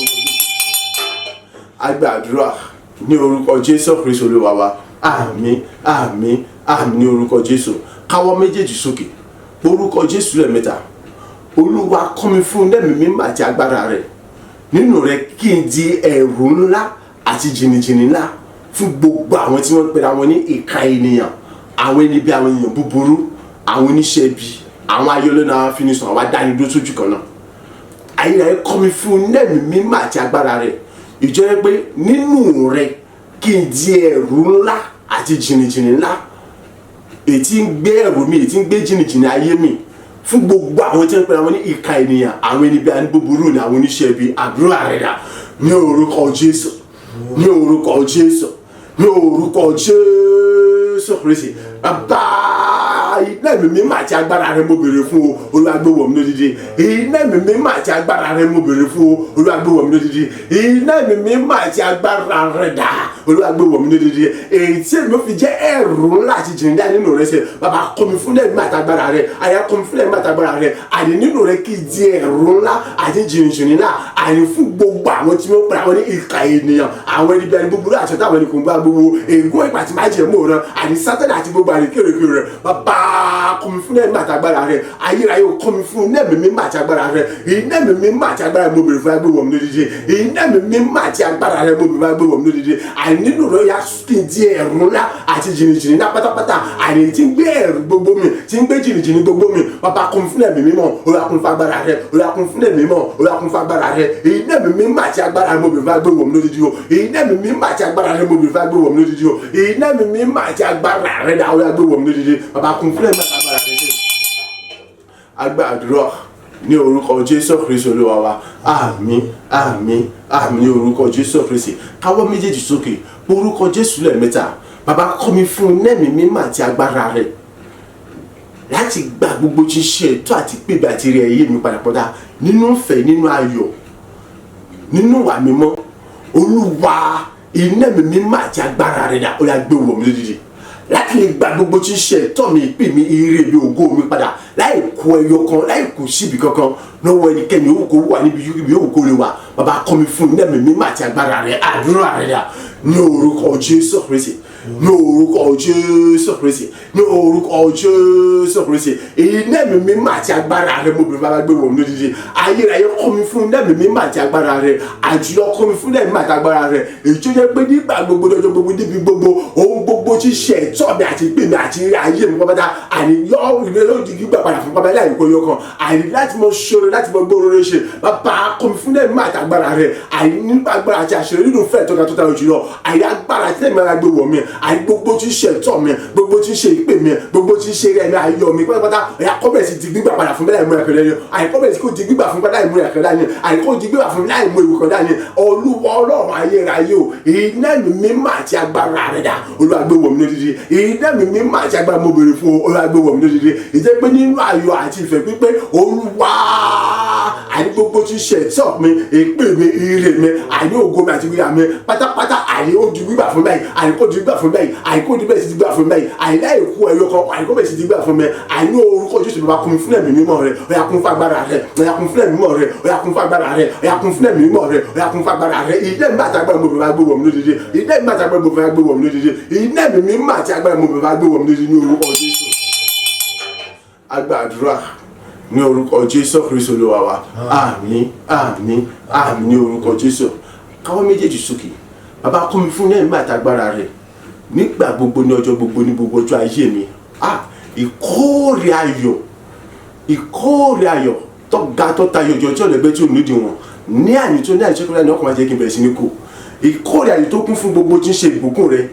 agbàdúrà ní orúkọ Jésù Kristu Olúwa wa. Àmín, àmín, àmín ní orúkọ Jésù. Káwọ́ méjèèjì sókè, orúkọ Jésù lẹ́ẹ̀mẹ́ta. Olúwa, kọ́ mi fún lẹ́mìí mímọ́ àti agbára rẹ̀ nínú rẹ̀, kí n di ẹ̀rù ńlá àti jìnnìjìnnì ńlá fún gbogbo àwọn tí wọ́n ń pera wọn ní ìka ènìyàn, àwọn ẹni bí àwọn èèyàn búburú, àwọn oníṣẹ́ ibi, àwọn ayọ́lẹ́nu, àwọn afinisùn, àwọn adánidó sójú kan náà. Ayérayé, kọ́ mi fún lẹ́mìí mímọ́ àti agbára rẹ̀, ìjọ yẹn pé nínú rẹ̀ kí n di ẹ̀rù ńlá àti jìnnìjìnnì ńlá, èyí tí ń gbé ẹ̀rù mi, èyí tí ń gbé jìnnìjìnnì ayé mi fún gbogbo àwọn tí ń pera wọn ní ìka ènìyàn, àwọn ẹni bí i búburú ni, àwọn oníṣẹ́ ibi. Àdúrà rẹ̀ dà? Ní orúkọ Jésù, ní orúkọ Jésù, ní orúkọ Jésù Kristi. Bàbá, iná ẹ̀mí mímọ́ àti agbára rẹ mo béèrè fún o, Olúwa, gbé wọ̀ mí lódìdí. Iná ẹ̀mí mímọ́ àti agbára rẹ mo béèrè fún o, Olúwa, gbé wọ̀ mí lódìdí. Iná ẹ̀mí mímọ́ àti agbára rẹ dà? Olúwa, gbé wọ̀ mí lódìdí, èyí tí èmi fi jẹ́ ẹ̀rù ńlá àti jìnnìjà nínú rẹ. Ṣe bàbá, kọ́ mi fún ẹ̀mí àti agbára rẹ. Àyà, kọ́ mi fún ẹ̀mí àti agbára rẹ, àní nínú rẹ, kí di ẹ̀rù ńlá àti jìnnìjìnnì náà, àní fún gbogbo àwọn tí wọ́n pera wọn ní ìkà ènìyàn, àwọn ẹni bí ẹni búburú àti ọ̀tá, àwọn ẹni kò ń gbá gbogbo ègún ìgbà tí máa jẹ mọ́ rẹ, àní Sátánì àti gbogbo àní kérékéré rẹ. Bàbá, kọ́ mi fún ẹ̀mí àti agbára rẹ. Ayérayé, kọ́ mi fún ẹ̀mí mímọ́ àti agbára rẹ. Iná ẹ̀mí mímọ́ àti agbára mo bèrè fún, agbé wọ̀ mí lódìdí. Iná ẹ̀mí mímọ́ àti agbára rẹ mo bèrè fún, agbé wọ̀ mí lódìdí, àní nínú rẹ yá kí n di ẹ̀rù ńlá àti jìnnìjìnnì ńlá pátápátá, àní tí ń gbé ẹ̀rù gbogbo mi, tí ń gbé jìnnìjìnnì gbogbo mi. Bàbá, kún fún ẹ̀mí mímọ́, Olúwa, kún fún agbára rẹ. Olúwa, kún fún ẹ̀mí mímọ́, Olúwa, kún fún agbára rẹ. Iná ẹ̀mí mímọ́ àti agbára rẹ mo bèrè fún, agbé wọ̀ mí lódìdí o. Iná ẹ̀mí mímọ́ àti agbára rẹ mo bèrè fún, agbé wọ̀ mí lódìdí o. Iná ẹ̀mí mímọ́ àti agbára rẹ dà? Olúwa, gbé wọ̀ mí lódìdí. Bàbá, kún fún ẹ̀mí àti agbára rẹ. Agbàdúrà ní orúkọ Jésù Kristu Olúwa wa. Àmín, àmín, àmín ní orúkọ Jésù Kristi. Káwọ́ méjèèjì sókè, orúkọ Jésù lẹ́ẹ̀mẹ́ta. Bàbá, kọ́ mi fún lẹ́mìí mímọ́ àti agbára rẹ̀ láti gba gbogbo ṣíṣe ẹ̀tọ́ àti pébè àti rẹ̀ ayé mi padà pọ̀dà nínú ìfẹ́, nínú ayọ̀, nínú ìwà mímọ́. Olúwa, iná ẹ̀mí mímọ́ àti agbára rẹ̀ dà? Ó yá, gbé wọ̀ mí lójijì láti lè gba gbogbo ṣíṣe ẹ̀tọ́ mi, ìpín mi, ire mi, ògo mi padà, láì kó ẹyọ kan, láì kó síbi kankan lọ́wọ́ ẹnikẹ́ni yòówù kó wà níbi yòówù kó lè wà. Bàbá, kọ́ mi fún iná ẹ̀mí mímọ́ àti agbára rẹ̀. Àdúrà rẹ̀ dà? Ní orúkọ Jésù Kristi, ní orúkọ Jésù Kristi, ní orúkọ Jésù Kristi. Iná ẹ̀mí mímọ́ àti agbára rẹ̀ mo bèrè, bàbá, gbé wọ̀ mí lójijì. Ayérayé, kọ́ mi fún iná ẹ̀mí mímọ́ àti agbára rẹ̀. Àjùlọ, kọ́ mi fún iná ẹ̀mí àti agbára rẹ̀, èyí tó jẹ́ pé nígbà gbogbo, lọ́jọ́ gbogbo, níbi gbogbo, ohun gbogbo. gbogbo tí ṣe ẹ̀tọ́ mi àti ìpín mi àti ire ayé mi pápátá, àní yọ ìrẹ́ ló di gbígbà padà fún pápá láì kó yọ kan, àní láti mọ ṣoore, láti mọ gbóòórè ṣe. Bàbá, kọ́ mi fún ẹ̀mí àtàgbára rẹ̀, àní nípa agbára àti àṣírí nínú fẹ́ tọ́ka tó tayọ jùlọ, àní agbára tí ẹ̀mí ara gbé wọ̀ mí, àní gbogbo tí ṣe ẹ̀tọ́ mi, gbogbo tí ṣe ìpè mi, gbogbo tí ṣe rẹ̀ mi, ayọ̀ mi pátápátá, ẹ̀yà kọ́bẹ̀rẹ̀ sí di gbígbà padà fún mi láì mú ẹ̀kọ́ lẹ́yìn, àní kọ́bẹ̀rẹ̀ sí kò di gbígbà fún mi láì mú ẹ̀kọ́ dání, àní kò di gbígbà fún mi láì mú ewu kan dání. Olúwa Ọlọ́run ayérayé o, iná mi mímọ́ àti agbára rẹ̀ dà, Olúwa gbé wọ̀ mí lódìdí. Iná mi mímọ́ àti agbára mo béèrè fún o, Olúwa gbé wọ̀ mí lódìdí. Ìjẹ́ pé nínú ayọ̀ àti ìfẹ́ pípé, Olúwa, àní gbogbo tí ṣe ẹ̀tọ́ mi, ìpè mi, ire mi, àní ògo mi àti wíwá mi pátápátá, àní ó di gbígbà fún báyìí, àní kò di gbígbà fún báyìí, àní kò di bẹ́ẹ̀ sí di gbígbà fún báyìí, àní láì kú ẹyọ kan, àní kò bẹ́ẹ̀ sí di gbígbà fún mi. Àní orúkọ Jésù, bàbá, kún mi fún ẹ̀mí mímọ́ rẹ̀, ó yá kún fún agbára rẹ̀, ó yá kún fún ẹ̀mí mímọ́ rẹ̀, ó yá kún fún agbára rẹ̀, ó yá kún fún ẹ̀mí mímọ́ rẹ̀, ó yá kún fún agbára rẹ̀. Ilé mi àti agbára mo bàbá gbé wọ̀ mí lódìdí. Ilé mi àti agbára mo bàbá gbé wọ̀ mí lódìdí. Ilé mi mímọ́ àti agbára mo bàbá gbé wọ̀ mí lódìdí ní orúkọ Jésù. Agbàdúrà ní orúkọ Jésù Kristu Olúwa wa. Àmín, àmín, àmín ní orúkọ Jésù. Káwọ́ méjèèjì sókè. Bàbá, kún mi fún ẹ̀mí àtàgbára rẹ̀ nígbà gbogbo, ní ọjọ́ gbogbo, ní gbogbo ọjọ́ ayé mi. Ah, ìkórè ayọ̀, ìkórè ayọ̀ tó ga, tó tayọ ọjọ́ tí ọ̀lẹ́gbẹ́ tí ò nídìí wọn ní àyè tó ní àyè tó ní ọkùnrin àti kí n bẹ̀rẹ̀ sí ní kó ìkórè ayọ̀ tó kún fún gbogbo tí ń ṣe ìbùkún rẹ̀,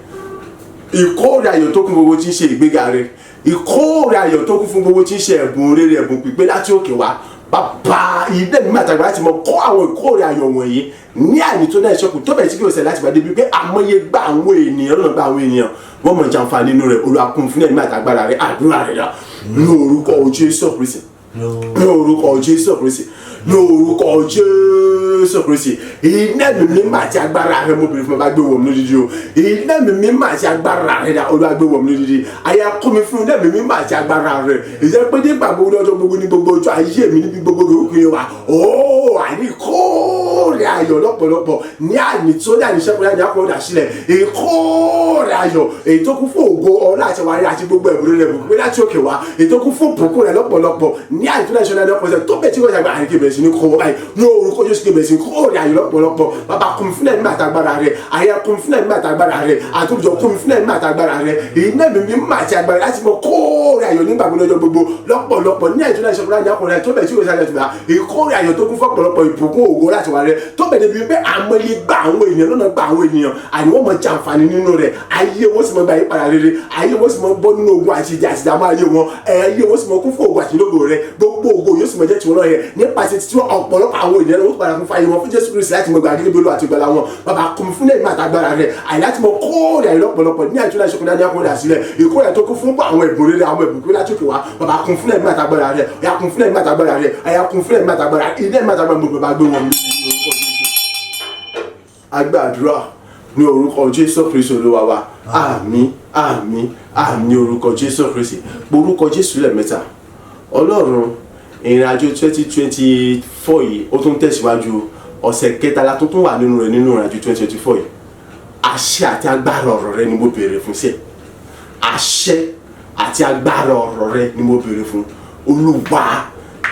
ìkórè ayọ̀ tó kún gbogbo tí ń ṣe ìgbéga rẹ̀, ìkórè ayọ̀ tó kún fún gbogbo tí ń ṣe ẹ̀bùn rere, ẹ̀bùn pípé láti òkè wá. Bàbá, ilé mi àtàgbà láti mọ kọ́ àwọn ìkórè ayọ̀ wọ̀nyí ní àyè tó náà ṣẹ́kù tó bẹ̀rẹ̀ sí kí o ṣẹlẹ̀ láti gbàdé bíi pé àmọye gba àwọn ènìyàn lọ́nà, gba àwọn ènìyàn wọ́n mọ̀ jàǹfààní nínú rẹ̀. Olúwa, kún fún ẹ̀mí àtàgbàrà rẹ̀. Àdúrà rẹ̀ rà ní orúkọ Jésù Kristi, ní orúkọ Jésù Kristi, ní orúkọ Jésù Kristi. Iná mi mímọ́ àti agbára rẹ mo bèrè fún, bàbá, gbé wọ̀ mí lódìdí o. Iná mi mímọ́ àti agbára rẹ dà, Olúwa gbé wọ̀ mí lódìdí. Àyà kún mi fún iná mi mímọ́ àti agbára rẹ. Ìjẹ́ pé nígbà gbogbo, lọ́jọ́ gbogbo, ní gbogbo ọjọ́ ayé mi, níbi gbogbo òkú yẹn wà ó, àní kóòrè ayọ̀ lọ́pọ̀lọpọ̀ ní àní tó ní àní sẹ́kùn ní àní àkọ́dà sílẹ̀, ìkóòrè ayọ̀ èyí tó kún fún ògo, ọlá àti wàrí àti gbogbo ẹ̀bùrú rẹ̀ bùkún láti òkè wá, èyí tó kún fún bùkún rẹ̀ lọ́pọ̀lọpọ̀ ní àní tó ní àní lọ́pọ̀lọpọ̀ tó bẹ̀ tí wọ́n ṣàgbà àní kébẹ̀ sí ní kó wọ́n báyìí ní orúkọ Jésù, kébẹ̀ sí kóòrè ayọ̀ lọ́pọ̀lọpọ̀. Bàbá, kún fún ẹ̀mí àtàgbára rẹ̀. Àyà kún fún ẹ̀mí àtàgbára rẹ̀. Àtúntò kún fún ẹ̀mí àtàgbára rẹ̀. Iná mi mímọ́ àti agbára láti mọ kóòrè ayọ̀ nígbà gbogbo, lọ́jọ́ gbogbo, lọ́pọ̀lọpọ̀ ní àìtó náà ìṣọ̀kan láti àkùnrin tó bẹ̀ tí yóò ṣàlẹ̀ tùbà, ìkórè ayọ̀ tó kún fún ọ̀pọ̀lọpọ̀ ìbùkún, ògo láti wà rẹ̀ tó bẹ̀ débi pé àmọye gba àwọn ènìyàn lọ́nà, gba àwọn ènìyàn àní wọ́n mọ jàǹfààní nínú rẹ̀, ayé wọn sì mọ gba ìyípadà rere, ayé wọn sì mọ bọ́ nínú ogun àti ìjà àti ìdààmú ayé wọn, ayé wọn sì mọ kún fún ògo àti ìlógo rẹ̀, gbogbo ògo yóò sì mọ jẹ́ tiwọn lọ́yẹ̀ nípasẹ̀ títí wọn. Ọ̀pọ̀lọpọ̀ àwọn ènìyàn ló padà fún fàyè wọn fún Jésù Kristi láti mọ gba àgídí bolú àti ìgbàlà wọn. Bàbá, kún fún ẹ̀mí àtàgbára rẹ̀ àyè láti mọ kóòrè àyè lọ́pọ̀lọpọ̀ ní àìtúndà ìṣokùnrin ní akọ̀rẹ́ àsílẹ̀, ìkórè tó kún fún àwọn ẹ̀bùn rere, àwọn ẹ̀bùn kúrẹ́ láti òkè wá. Bàbá, kún fún ẹ̀mí àtàgbára rẹ̀. Ọ̀yà, kún fún ẹ̀mí àtàgbára rẹ̀. Àyà, kún fún ẹ̀mí àtàgbára ilé ẹ̀mí àtàgbára mo bàbá gbé wọn ní orúkọ Jésù. Agbàdúrà ní orúkọ Jésù Kristu Olúwa wa. Àmín, àmín, àmín ní orúkọ Jésù Kristi. Orúkọ Jésù lẹ́ẹ̀mẹ́ta. Ọlọ́run, ìrìn àjò 2024 yìí, ó tún tẹ̀síwájú. Ọ̀sẹ̀ kẹtàlá tó tún wà nínú rẹ̀, nínú ìrìn àjò 2024 yìí, àṣẹ àti agbára ọ̀rọ̀ rẹ ni mo béèrè fún sẹ́. Àṣẹ àti agbára ọ̀rọ̀ rẹ ni mo béèrè fún, Olúwa,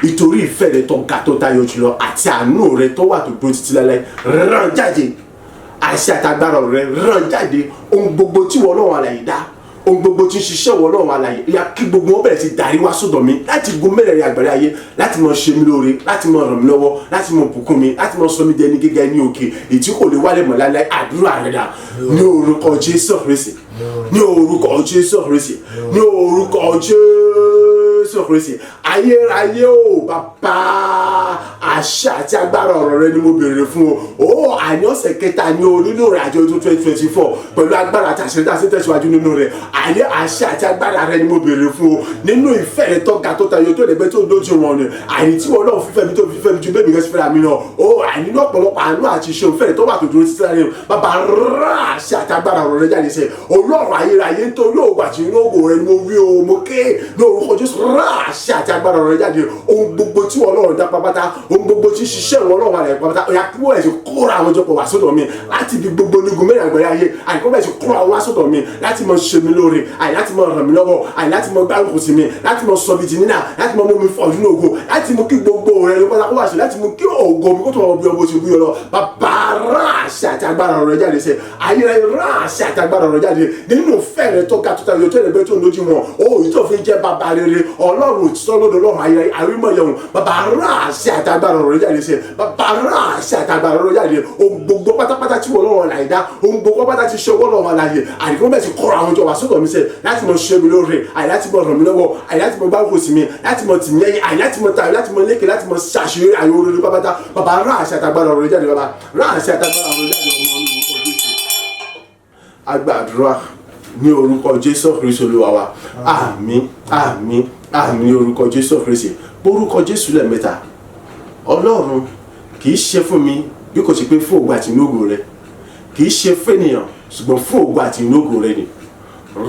ìtorí ìfẹ́ rẹ tó ga, tó tayọ jùlọ, àti àánú rẹ tó wà tó dúró títí láéláé. Rán jáde àṣẹ àti agbára ọ̀rọ̀ rẹ, rán jáde ohun gbogbo tí wọ́n Ọlọ́run alààyè dá, ohun gbogbo tí ń ṣiṣẹ́ wọ Ọlọ́run alààyè ya, kí gbogbo wọn bẹ̀rẹ̀ sí darí wá sọ́dọ̀ mi láti gun mẹ́rẹ̀ẹ̀rin àgbàlá ayé, láti máa ṣe mí lóore, láti máa ràn mí lọ́wọ́, láti máa bùkún mi, láti máa sọ mí dẹni gíga ní òkè èyí tí kò lè wálé mọ́ láéláé. Àdúrà rẹ̀ dà ní orúkọ Jésù Kristi, ní orúkọ Jésù Kristi, ní orúkọ Jésù Kristi. Ayérayé o, bàbá, àṣẹ àti agbára ọ̀rọ̀ rẹ ni mo béèrè fún o. Ó àní ọ̀sẹ̀ kẹta ní o nínú ìrìn àjò ọdún 2024, pẹ̀lú agbára àti àṣẹ tí a ṣe tẹ̀síwájú nínú rẹ̀, àní àṣẹ àti agbára rẹ ni mo béèrè fún o, nínú ìfẹ́ rẹ tó ga, tó tayọ, tó lẹ́gbẹ́, tó lójú wọn ni, àní tí wọn náà fífẹ́ mi, tó fífẹ́ mi ju bẹ́ẹ̀ mi kẹ́ sí fẹ́ra mi náà o, àní ní ọ̀pọ̀lọpọ̀ àánú àti iṣẹ́ òfẹ́ rẹ tó wà tó dúró títí láyé. Bàbá, rà àṣẹ àti agbára ọ̀rọ̀ rẹ jáde sẹ́. Ọlọ́run ayérayé, nítorí òògùn àti inú ògùn rẹ ni mo wí o, mo ké ní orúkọ Jésù, rà àṣẹ àti agbára ọ̀rọ̀ rẹ jáde. Ohun gbogbo tí Ọlọ́run dá pápátá, Ohun gbogbo tí ń ṣiṣẹ́ ìwọ Ọlọ́run alààyè pátá, ó yá kí wọ́n ẹ̀sìn kóra àwọn jọpọ̀ wá sọ́dọ̀ mi láti ibi gbogbo onígun mẹ́rin àgbáyé ayé. Àìkú bẹ́ẹ̀ sì kóra wá sọ́dọ̀ mi láti mọ ṣe mi lóore, àì láti mọ ràn mí lọ́wọ́, àì láti mọ gbárùkù sí mi, láti mọ sọ mi di nínà, láti mọ mú mi fọ̀ nínú ògo, láti mú kí gbogbo rẹ ló pátá kó wá sí, láti mú kí ògo mi kó tó wọ́n bí ọmọ ti búyọ lọ. Bàbá, rán àṣẹ àti agbára ọ̀rọ̀ jáde sẹ́. Ayérayé, rán àṣẹ àti agbára ọ̀rọ̀ jáde nínú ìfẹ́ rẹ tó ga, tó tayọ, tó ẹ̀rẹ̀gbẹ́, tó lójú wọn ó yìí tó fi jẹ́ bàbá rere, Ọlọ́run òtítọ́ lọ́dọ̀, Ọlọ́run ayérayé, àrímọ̀ yẹ̀wò. Bàbá, rán àṣẹ àti agbára ọ̀rọ̀ jáde sẹ́. Bàbá, rán àṣẹ àti agbára ọ̀rọ̀ jáde. Ohun gbogbo pátápátá tí wọ́n lọ́wọ́ láì dá, ohun gbogbo pátá ti ṣe ọwọ́ lọ́wọ́ láàyè, àdìgbò bẹ́ẹ̀ ti kọ́ra àwọn jọ wá sọ́dọ̀ mi sẹ́, láti mọ ṣe mi lóore, àì láti mọ ràn mí lọ́wọ́, àì láti mọ gbárùkù sí mi, láti mọ tì mí lẹ́yìn, àì láti mọ tàbí láti mọ lékè, láti mọ ṣàṣeyọrí àyè orí pápátá. Bàbá, rán àṣẹ àtàgbára ọ̀rọ̀ jáde. Bàbá, rán àṣẹ àtàgbára ọ̀rọ̀ jáde. Ọmọ ní orúkọ Jésù agbàdúrà, ní orúkọ Jésù Kristu Olúwa wa. Àmín, àmín, àmín ní orúkọ Jésù Kristu. Orúkọ Jésù lẹ́ẹ̀mẹ́ta. Ọlọ́run, kì í ṣe fún mi bí kò ṣe pé fún ògo àti inú ògo rẹ. Kì í ṣe fún ènìyàn, ṣùgbọ́n fún ògo àti inú ògo rẹ ni.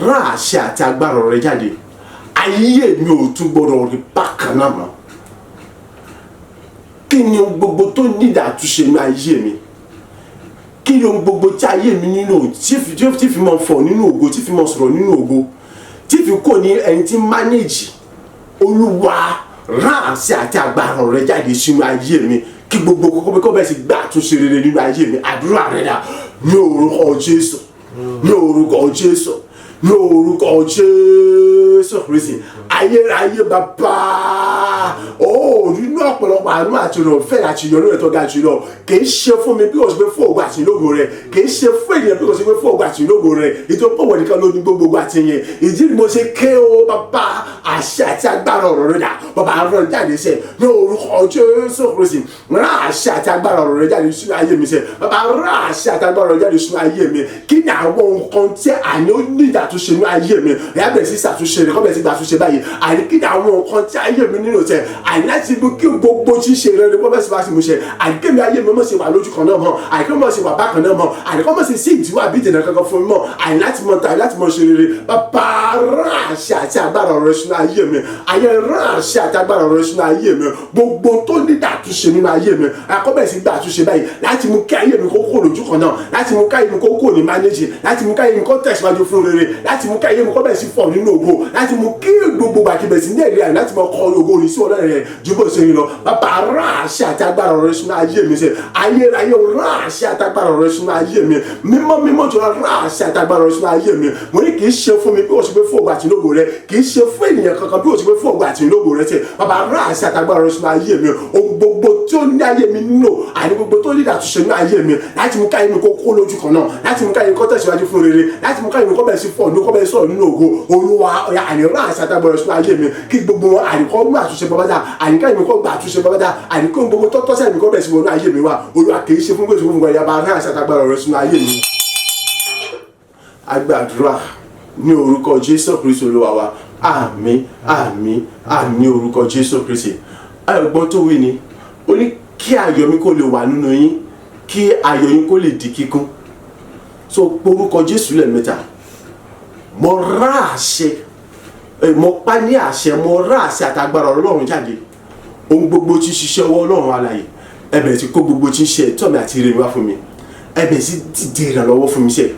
Rán àṣẹ àti agbára rẹ jáde. Ayé mi ò tún gbọdọ̀ rí bákan náà mọ́. Kí ni ohun gbogbo tó nídìí àtúnṣe ní ayé mi? Kí ni ohun gbogbo tí ayé mi nílò tí fi mọ fọ̀ nínú ògo, tí fi mọ sọ̀rọ̀ nínú ògo, tí fi kò ní ẹni tí manage? Olúwa, rán àṣẹ àti agbára rẹ jáde sínú ayé mi, kí gbogbo kókó kó bẹ́ẹ̀ sì gbà àtúnṣe rere nínú ayé mi. Àdúrà rẹ dà? Ní orúkọ Jésù, ní orúkọ Jésù, ní orúkọ Jésù Kristi. Ayérayé bàbá ó, nínú ọ̀pọ̀lọpọ̀ àánú àti ìrọ̀fẹ́ àti ìyọ́nú rẹ̀ tó ga jùlọ, kì í ṣe fún mi bí kò ṣe pé fún ògo àti ìlógo rẹ̀. Kì í ṣe fún ènìyàn bí kò ṣe pé fún ògo àti ìlógo rẹ̀. Ìtò pọ̀wọ̀ nìkan ló ní gbogbo àti yẹn. Ìdí ni mo ṣe ké o. Bàbá, àṣẹ àti agbára ọ̀rọ̀ rẹ̀ dà? Bàbá, rán jáde sẹ́ ní orúkọ Jésù Kristi. Rán àṣẹ àti agbára ọ̀rọ̀ rẹ̀ jáde sínú ayé mi sẹ́. Bàbá, rán àṣẹ àti agbára ọ̀rọ̀ jáde sínú ayé mi. Kí ni àwọn nǹkan tí àní ó ní ìdàtúnṣe ní ayé mi? Ẹ̀yà bẹ̀rẹ̀ sí ṣàtúnṣe rẹ̀, kọ́ bẹ̀rẹ̀ sí gbàtúnṣe báyìí. Àní kí ni àwọn nǹkan tí ayé mi nílò tẹ̀? Àní láti mú kí gbogbo ṣíṣe rere wọ́n bẹ̀rẹ̀ sí wá sí mú ṣe. Àní kí mi ayé mi mọ̀ ṣe wà lójú kan náà mọ́. Àní kí mọ̀ ṣe wà bákan náà mọ́. Àní kọ́ mọ̀ ṣe sí ìdíwọ́ àbí ìdènà kankan fún mi mọ́. Àní láti mọ̀ tàbí láti mọ̀ ṣe rere. Bàbá, rán àṣẹ àti agbára ọ̀rọ̀ sínú ayé mi. Ayé, rán àṣẹ àti agbára ọ̀rọ̀ sínú ayé mi. Gbogbo tó ní ìdàtúnṣe nínú ayé mi, akọ́bẹ̀rẹ̀ sí gbà àtúnṣe báyìí, láti mú kí ayé mi kó kó lójú kan náà, láti mú kí ayé mi kó kó ní manage, láti mú kí ayé mi kó tẹ̀síwájú fún rere, láti mú kí ayé mi kó bẹ̀rẹ̀ sí fọ̀ nínú ògo, láti mú kí gbogbo gbàkíbẹ̀ sí ní ẹ̀rí àyè, láti mọ kọ́ ògo ní sí ọlọ́run rẹ̀ ju bó ṣe rí lọ. Bàbá, rán àṣẹ àti agbára ọ̀rọ̀ sínú ayé mi. Ṣe ayérayé, rán àṣẹ àti agbára ọ̀rọ̀ sínú ayé mi. Mímọ́ mímọ́ jùlọ, rán àṣẹ àti agbára ọ̀rọ̀ sínú ayé mi. Mo ní kì í ṣe fún mi bí kò ṣe pé fún ògo àti ìlógo rẹ. Kì í ṣe fún ènìyàn kankan bí kò ṣe pé fún ògo àti ìlógo rẹ. Ṣe bàbá, rán àṣẹ àti agbára ọ̀rọ̀ sínú ayé mi. Ohun gbogbo tí ó ní ayé mi nílò, àní gbogbo tó ní ìdàtúnṣe ní ayé mi, láti mú káyé mi kó kó lójú kan náà, láti mú káyé mi kó tẹ̀síwájú fún rere, láti mú káyé mi kó bẹ̀rẹ̀ sí fọ̀ ní kó bẹ̀rẹ̀ sọ̀rọ̀ nínú ògo. Olúwa, ọ̀yà, àní rán àṣẹ àti agbára sínú ayé mi, kí gbogbo wọn àní kó mú àtúnṣe bàbá dà, àní káyé mi kó gba àtúnṣe bàbá dà, àní kó gbogbo tọ́tọ́ sẹ́yìn mi kó bẹ̀rẹ̀ sí wọnú ayé mi wá. Olúwa, kì í ṣe fún gbèsè fún gbogbo ẹ̀yà bá rán àṣẹ àti agbára rẹ̀ sínú ayé mi. Agbàdúrà ní orúkọ Jésù Kristu Olúwa wa. Àmín, àmín, àmín ní orúkọ Jésù Kristi. Ẹ̀gbọ́n tó wí ni ó ní kí ayọ̀ mi kó lè wà nínú yín, kí ayọ̀ yín kó lè di kíkún. So orúkọ Jésù lẹ́ẹ̀mẹ́ta. Mo rán àṣẹ, mo pa ní àṣẹ, mo rán àṣẹ àtàgbára Ọlọ́run jáde. Ohun gbogbo tí ń ṣiṣẹ́ ọwọ́ Ọlọ́run alààyè, ẹ bẹ̀rẹ̀ sí kó gbogbo tí ń ṣe ẹ̀tọ́ mi àti ire mi wá fún mi. Ẹ bẹ̀rẹ̀ sí dìde ìrànlọ́wọ́ fún mi sẹ́.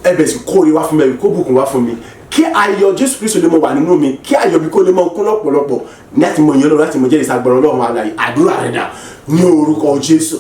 Ẹ bẹ̀rẹ̀ sí kóre wá fún mi, ẹ kó bùkún wá fún mi, kí ayọ̀ Jésù Kristu lè mọ wà nínú mi, kí ayọ̀ mi kó lè mọ kún lọ́pọ̀lọpọ̀, láti mọ ìyẹn lọ́run, láti mọ jẹ́rìí sagbọ̀rọ̀ Ọlọ́run alààyè. Àdúrà rẹ̀ dà? Ní orúkọ Jésù,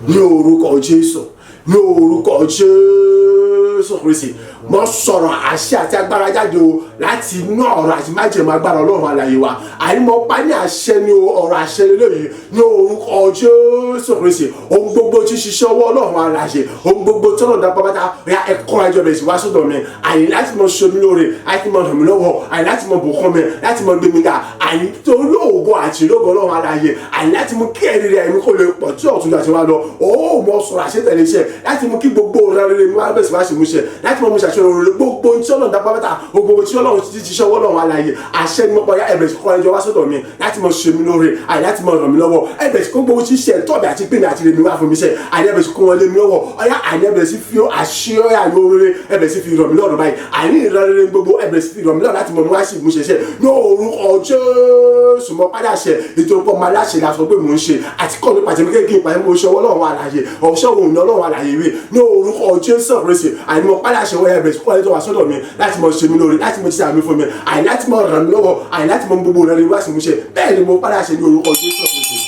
ní orúkọ Jésù, ní orúkọ Jésù Kristi. Mo sọ̀rọ̀ àṣẹ àti agbára jáde o láti inú ọ̀rọ̀ àti májẹ̀mú agbára Ọlọ́run alààyè wa. Àní mo pa ní àṣẹ ní o, ọ̀rọ̀ àṣẹ lélẹ́yìí ní orúkọ Jésù Kristi. Ohun gbogbo tí ṣiṣẹ́ ọwọ́ Ọlọ́run alààyè, ohun gbogbo tọ́nà dá pápátá ya, ẹ̀kọ́ ẹjọ́ bẹ̀rẹ̀ sí wá sọ́dọ̀ mi, àní láti mọ ṣe mí lóore, láti mọ ràn mí lọ́wọ́, àní láti mọ bùkún mi, láti mọ gbé mi ga, àní torí ògo àti ìlógo Ọlọ́run alààyè, àní láti mú kí ẹ̀rí rẹ̀ mi kó lè pọ̀ tí ọ̀tún àti wá lọ. Ó mọ sọ̀rọ̀ àṣetẹ̀lé iṣẹ́ láti mú kí gbogbo ọ̀rọ̀ rere mi wá bẹ̀rẹ̀ sí wá sí mú ṣe. ṣẹ, láti mọ mú ṣàṣeyọrí rere. Gbogbo ohun tí Ọlọ́run dá pátá, gbogbo ohun tí Ọlọ́run ti ṣiṣẹ́ ọwọ́ Ọlọ́run alààyè, àṣẹ ni mo pa ya. Ẹ̀bẹ̀ sí kọ́ ẹjọ́ wá sọ́dọ̀ mi láti mọ ṣe mí lóore, àyè láti mọ ràn mí lọ́wọ́. Ẹ̀bẹ̀ sí kó gbogbo ṣíṣe ẹ̀tọ́ mi àti pèmí àti rèmi wá fún mi ṣe, àyè ẹ̀bẹ̀ sí kó wọn lé mi lọ́wọ́. Ọ̀yá, àyè ẹ̀bẹ̀ sí fi àṣeyọrí àyè oore, ẹ̀bẹ̀ sí fi ràn mí lọ́rùn báyìí. Àní ìrọ̀rẹ́ gbogbo, ẹ̀bẹ̀ sí fi ràn mí lọ́rùn láti mọ mú wá sí ìmúṣẹṣẹ ní orúkọ Jésù. Mọ padà ṣe ètò ọkọ máa láṣẹ la sọ pé mò ń ṣe àti kọ́ nípa tèmi kéèké ìpàdé mo ṣe ọwọ́ Ọlọ́run àlàyé ọ̀ṣọ́ òun ní Ọlọ́run àlàyé wí ní orúkọ Jésù Kristi. Àní mo padà ṣe wọ́n, ẹ̀bẹ̀ sí kọ́ ẹjọ́ wá sọ́dọ̀ mi láti mọ ṣe mí lóore, láti mọ ṣiṣẹ́ àmì fún mi, àní láti mọ ràn mí lọ́wọ́, àní láti mọ gbogbo rẹ̀ wá sí mú ṣe. Bẹ́ẹ̀ ni mo padà ṣe ní orúkọ Jésù Kristi.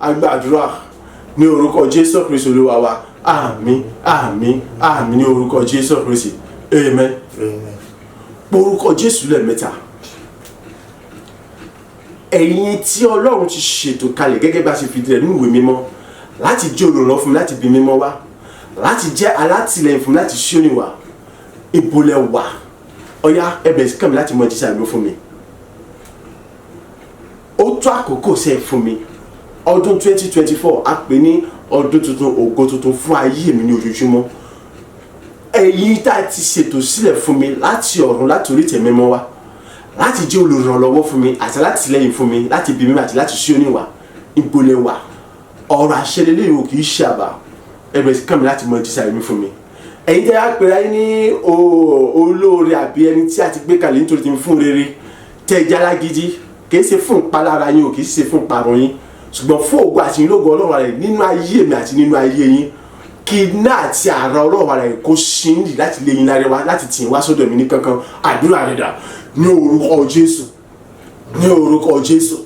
Agbàdúrà ní orúkọ Jésù Kristi Olúwa wa. Àmín, àmín, àmín ní orúkọ Jésù Kristi. Amen. Amen. Orúkọ Jésù lẹ́ẹ̀mẹ́ta. Ẹ̀yin tí Ọlọ́run ti ṣètò kalẹ̀ gẹ́gẹ́ bá ṣe fi rẹ̀ nínú ìwé mímọ́ láti jẹ́ olùrànlọ́wọ́ fún mi láti bí mímọ́ wá, láti jẹ́ alátìlẹyìn fún mi láti ṣóni wá, ibo lẹ wà? Ọ̀yá, ẹ bẹ̀rẹ̀ sí kàn mí láti mọ jíṣẹ́ àmì fún mi. Ó tó àkókò sẹ́ fún mi. Ọdún 2024, a pè ní ọdún tuntun, ògo tuntun fún ayé mi ní ojoojúmọ́. Ẹ̀yin tá a ti ṣètò sílẹ̀ fún mi láti ọ̀run, láti orí tẹ̀mí mọ́ wá, láti jẹ́ olùrànlọ́wọ́ fún mi àti alátìlẹ́yìn fún mi láti bí mímọ́ àti láti ṣí oníwà, ibo lẹ wà? Ọ̀rọ̀ àṣẹ lélẹ́yìí ò kì í ṣe àbá. Ẹ bẹ̀rẹ̀ sí kàn mí láti mọ jíṣẹ́ àmì fún mi. Ẹ̀yin tẹ́ á pèrè ayé ní olóore àbí ẹni tí a ti gbé kalẹ̀ nítorí tí fún rere, tẹ́ ẹ jẹ́ alágídí, kì í ṣe fún ìpalára yín o, kì í ṣe fún ìparun yín, ṣùgbọ́n fún ògo àti ìlógo Ọlọ́run rẹ̀ nínú ayé mi àti nínú ayé yín, kí iná àti àrà Ọlọ́run rẹ̀ kó ṣe ń dì láti lé yín lára wá, láti tì yín wá sọ́dọ̀ mi ní kankan. Àdúrà rẹ̀ dà ní orúkọ Jésù, ní orúkọ Jésù,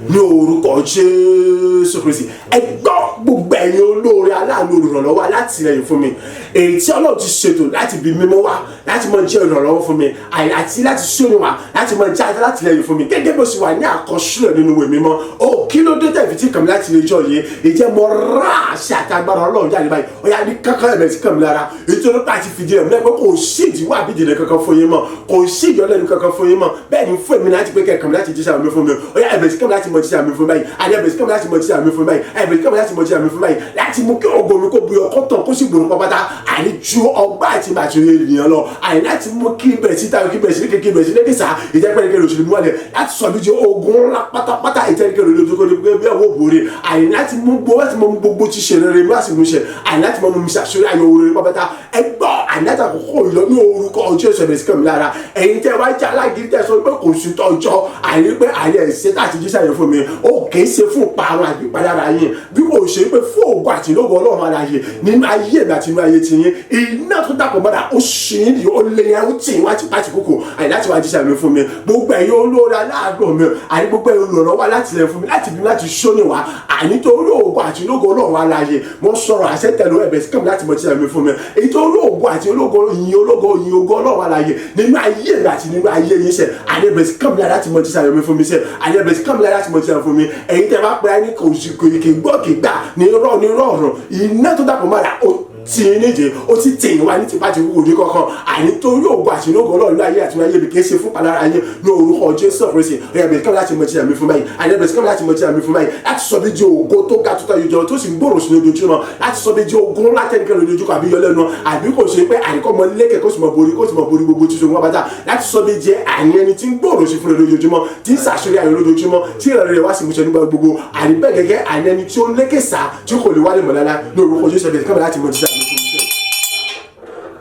ní orúkọ Jésù Kristi. Ẹ gbọ́, gbogbo ẹ̀yin olóore, aláàánú, olùrànlọ́wọ́, alátìlẹyìn fún mi, èyí tí Ọlọ́run ti ṣètò láti bí mímọ́ wá, láti mọ jẹ́ olùrànlọ́wọ́ fún mi àti láti ṣóni wá, láti mọ jẹ́ alátìlẹyìn fún mi gẹ́gẹ́ bó ṣe wà ní àkọsílẹ̀ nínú ìwé mímọ́. Ó kí ló dé tẹ̀fí tí kàmí láti lè jọ yìí? Ìjẹ́ mo rà àṣẹ àti agbára Ọlọ́run jáde báyìí. Ó yá, ní kankan, ẹ̀bẹ̀ sí kàmí lára, nítorí pé àti fìdí rẹ̀ múlẹ̀ pé kò sí ìdíwọ́ àbí ìdènà kankan fún yín mọ́, kò sí ìyọlẹ́nu kankan fún yín mọ́. Bẹ́ẹ̀ ni fún èmi láti pé kẹ́ kàmí láti jíṣẹ́ àmì fún mi. Ó yá, ẹ̀bẹ̀ sí kàmí láti mọ jíṣẹ́ àmì fún báyìí, àní ẹ̀bẹ̀ sí kàmí láti mọ jíṣẹ́ àmì fún báyìí, ẹ̀bẹ̀ sí kàmí láti mọ jíṣẹ́ àmì fún báyìí, láti mú kí ògo mi kó bu ọkọ tán, kó sì gbòòrò pátá, àní ju ọgbà àti màtí ènìyàn lọ, àní láti mú kí bẹ̀rẹ̀ sí tayọ, kí bẹ̀rẹ̀ sí lékè, kí bẹ̀rẹ̀ sí lékè sá ìjẹ́pẹ̀rẹ̀kẹ̀ lòṣèlú mú wálẹ̀, láti sọ mí di ogun ńlá pátápátá, ìtẹ́rẹ̀kẹ̀ lòṣèlú kó bí ẹ̀wọ̀ òbòrè, àní láti mú gbogbo, láti mú gbogbo ti ṣe rere mú àsìmú ṣe, àní láti mú mi ṣàṣeyọrí ayọ̀ rere pátápátá. Ẹ gbọ́, àní láti àkókò ìlọ ní orúkọ ọjọ́ ìṣẹ̀lẹ̀ sí kàmí lára. Ẹ̀yin tẹ́ wá jẹ́ alágídí, tẹ́ sọ pé kò sí tọ́jọ́, àní pé àní ẹ̀ṣẹ̀ láti jíṣẹ́ yẹn fún mi, ó kìí ṣe fún ìparun àbí ìpalára yín, bí kò ṣe pé fún ògo àti ìlógo Ọlọ́run alààyè nínú ayé mi àti nínú ayé tiyín. Iná tó dàpọ̀ mọ́ra, ó ṣì ń di, ó lé yẹn, ó tì í wá tipá tìkúkù, àní láti wá jíṣẹ́ mi fún mi. Gbogbo ẹ̀yin olóore, aláàánú mi, àní gbogbo ẹ̀yin olùrànlọ́wọ́ láti lẹ̀ fún mi, láti bí láti ṣóni wá, àní torí ògo àti ìlógo Ọlọ́run alààyè, mo sọ̀rọ̀ àṣẹ tẹ̀lé, ẹ̀bẹ̀ sí kàmí láti mọ jíṣẹ́ mi fún mi, èyí tó rí ògo àti ológo, ìyìn ológo, ìyìn ògo Ọlọ́run alààyè nínú ayé mi àti nínú ayé yín sẹ̀, àní ẹ̀bẹ̀ sí kàmí láti mọ jíṣẹ́ mi fún mi sẹ̀, àní ẹ̀bẹ̀ sí kàmí láti mọ jíṣẹ́ fún mi. Ẹ̀yin tẹ́ bá pẹ́ ayé kò sí, kò kì í gbọ́, kì í gbà ní irọ́, ní irọ́ ọ̀run, iná tó dàpọ̀ mọ́ra, ó tí ń níje, ó ti tì wá ní tipa ti wúwo ní kankan, àní torí ògo àti ìlógo Ọlọ́run ní ayé àti ní ayé mi, kì í ṣe fún palára ayé ní orúkọ Jésù Kristi. Ẹ̀bẹ̀ kí wọ́n láti mọ jíjà mi fún báyìí, àní ẹ̀bẹ̀ kí wọ́n láti mọ jíjà mi fún báyìí, láti sọ bí di ògo tó ga tó tayọ jọ, tó sì ń gbòòrò sí lójoojúmọ́, láti sọ bí di ogun látẹnikẹ́ lójoojúmọ́ àbí yọ lẹ́nu, àbí kò ṣe pé àníkọ́ mọ lékè, kó sì mọ borí, kó sì mọ borí gbogbo títún wọn bàtà, láti sọ bí jẹ àní ẹni tí ń gbòòrò sí fún lójoojúmọ́, tí ń ṣàṣírí ayọ̀ lójoojúmọ́, tí ìrẹ̀lẹ̀ rẹ̀ wá sí ìmúṣẹ nígbà gbogbo, àní bẹ́ẹ̀ gẹ́gẹ́ àní ẹni tí ó ń lékè sá, tí kò lè wálé mọ̀ lára ní orúkọ Jésù. Ẹ̀bẹ̀ kí wọ́n láti mọ jíjà mi fún mi.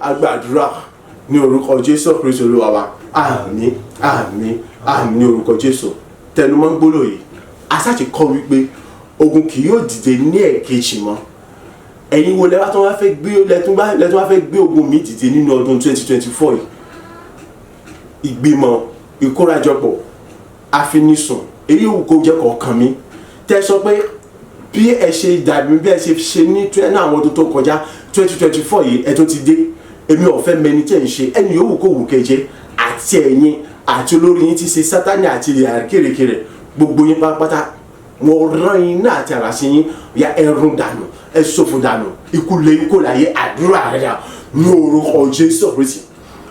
Agbàdúrà ní orúkọ Jésù Kristu Olúwa wa. Àmín, àmín, àmín ní orúkọ Jésù. Tẹnumọ́ gbólò yìí, asáti kọ́ wípé ogun kì yóò dìde ní ẹ̀kejì mọ́. Ẹ̀yin wo lẹ́wà tó wá fẹ́ gbé, lẹ́tún wá fẹ́ gbé ogun mi dìde nínú ọdún 2024 yìí? Ìgbìmọ̀ ìkórajọpọ̀ àfinisùn, èyí wù kó jẹ́ kọ̀ọ̀kan mi, tẹ́ sọ pé bí ẹ ṣe dàbí bí ẹ ṣe ṣe ní àwọn ọdún tó kọjá, 2024 yìí ẹ tó ti dé, èmi ò fẹ́ mẹni tí ẹ̀ ń ṣe. Ẹni yòówù kó wù kẹjẹ, àti ẹ̀yin àti olórí yín ti ṣe Sátani àti àrékèrèkèrè, gbogbo yín pátápátá, mo rán iná àti àrà sí yín. Ya ẹrun dànù, ẹ ṣòfò dànù, ikú lé ikú láyé. Àdúrà rẹ̀ ní orúkọ Jésù Kristi,